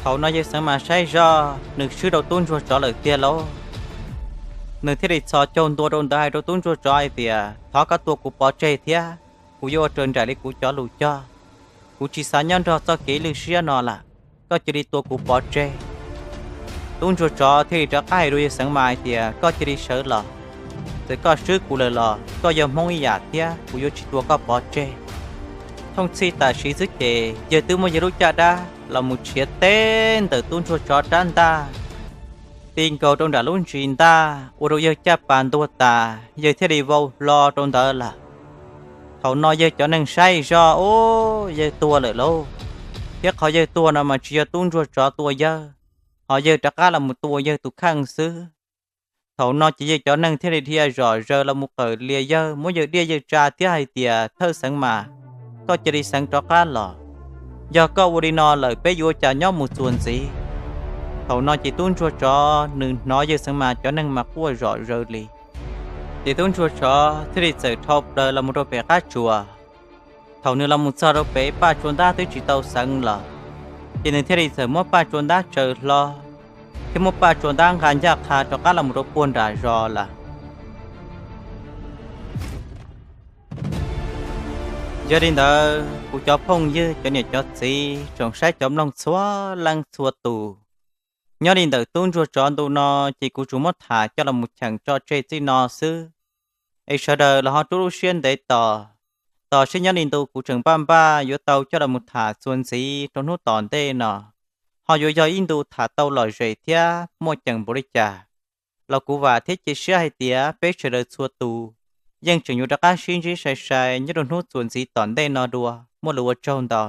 Thaum no yawg Xeev Mas saib zoj nws swb rau tub ntsuag tsov lawm tiag lauj. Nws thiaj li txhos caug ntua rau ntawd hais rau tub ntsuag tsov hais tias, thov koj tua kuv pov tseg thiab, kuv yuav ua raws nraim li kuv cov lus cog. Kuv tsis xav nyob nrog txoj kev lwj siab no lawm, koj cia li tua kuv pov tseg. Tub ntsuag tsov thiaj li rov qab hais rau yawg Xeev Mas hais tias, koj cia li sawv los, txawm koj swb kuv lawm los koj yog Hmoob ib yam thiab, kuv yuav tsis tua koj pov tseg. Thooj txhij tam sim xwb ces yawg twb muab yawg lub caj dab los mus tshiav teb ntawm tub ntsuag tsov rab ntaj, ti nkaus rau nram lub ntsis ntaj ua rau yawg caj pas ntuag tas, yawg thiaj li vau hlo rau ntawd lawm. Thaum no yawg cov neeg saib zoj, ub, yawg tuag lawm lauj, thiab qhov yawg tuag no mas tsis yog tub ntsuag tsov tua yawg, ho yawg rov qab los mus tua yawg tus kheej xwb. Thaum no ces yawg cov neeg thiaj li dhia zom zaws los mus qawm lias yawg, muab yawg diaj yawg tsa thiab hais tias, thawj Xeev Mas, koj cia li xeev rov qab los, yog koj ua li no lawm peb yuav ua cas nyob mus txuas ntxiv. Thaum no ces tub ntsuag tsov nws hnov yawg Xeev Mas cov neeg mas quaj zom zaws li. Ces tub ntsuag tsov thiaj li txawm dhau plaws los mus rau pem qab tsuas. Thaum nws los mus txog rau pem Paj Tsua Ntab twb tsis tau xeev los, ces nws thiaj li txawm muab Paj Tsua Ntab tsaws hlo, thiab muab Paj Tsua Ntab nqa ncaj qha rov qab los mus rau puag nram zos lawm. Yog li ntawd kuv cov phooj ywg, cov niam cov txiv, tsoom saib cov mloog txhua leej txhua tus, nyob li ntawm tub ntsuag tsov ntu no ces kuv tsuas muab tham coj los mus cheem tso tseg txij no xwb. Es sawv daws los ho rub lub siab ntev tos, tos seb nyob li ntu kuv tseem npaj npaj yuav tau coj los mus tham txuas ntxiv rau hnub tom ntej no, ho yuav yog ib ntu tham tau lom zem thiab muaj ceem npaum li cas los kuv vam thiab cia siab hais tias peb sawv daws txhua tus yeej tseem yuav rov qab sib ntsib sai sai nyob rau hnub txuas ntxiv tom ntej no dua. Muaj lus ua tsaug ntau.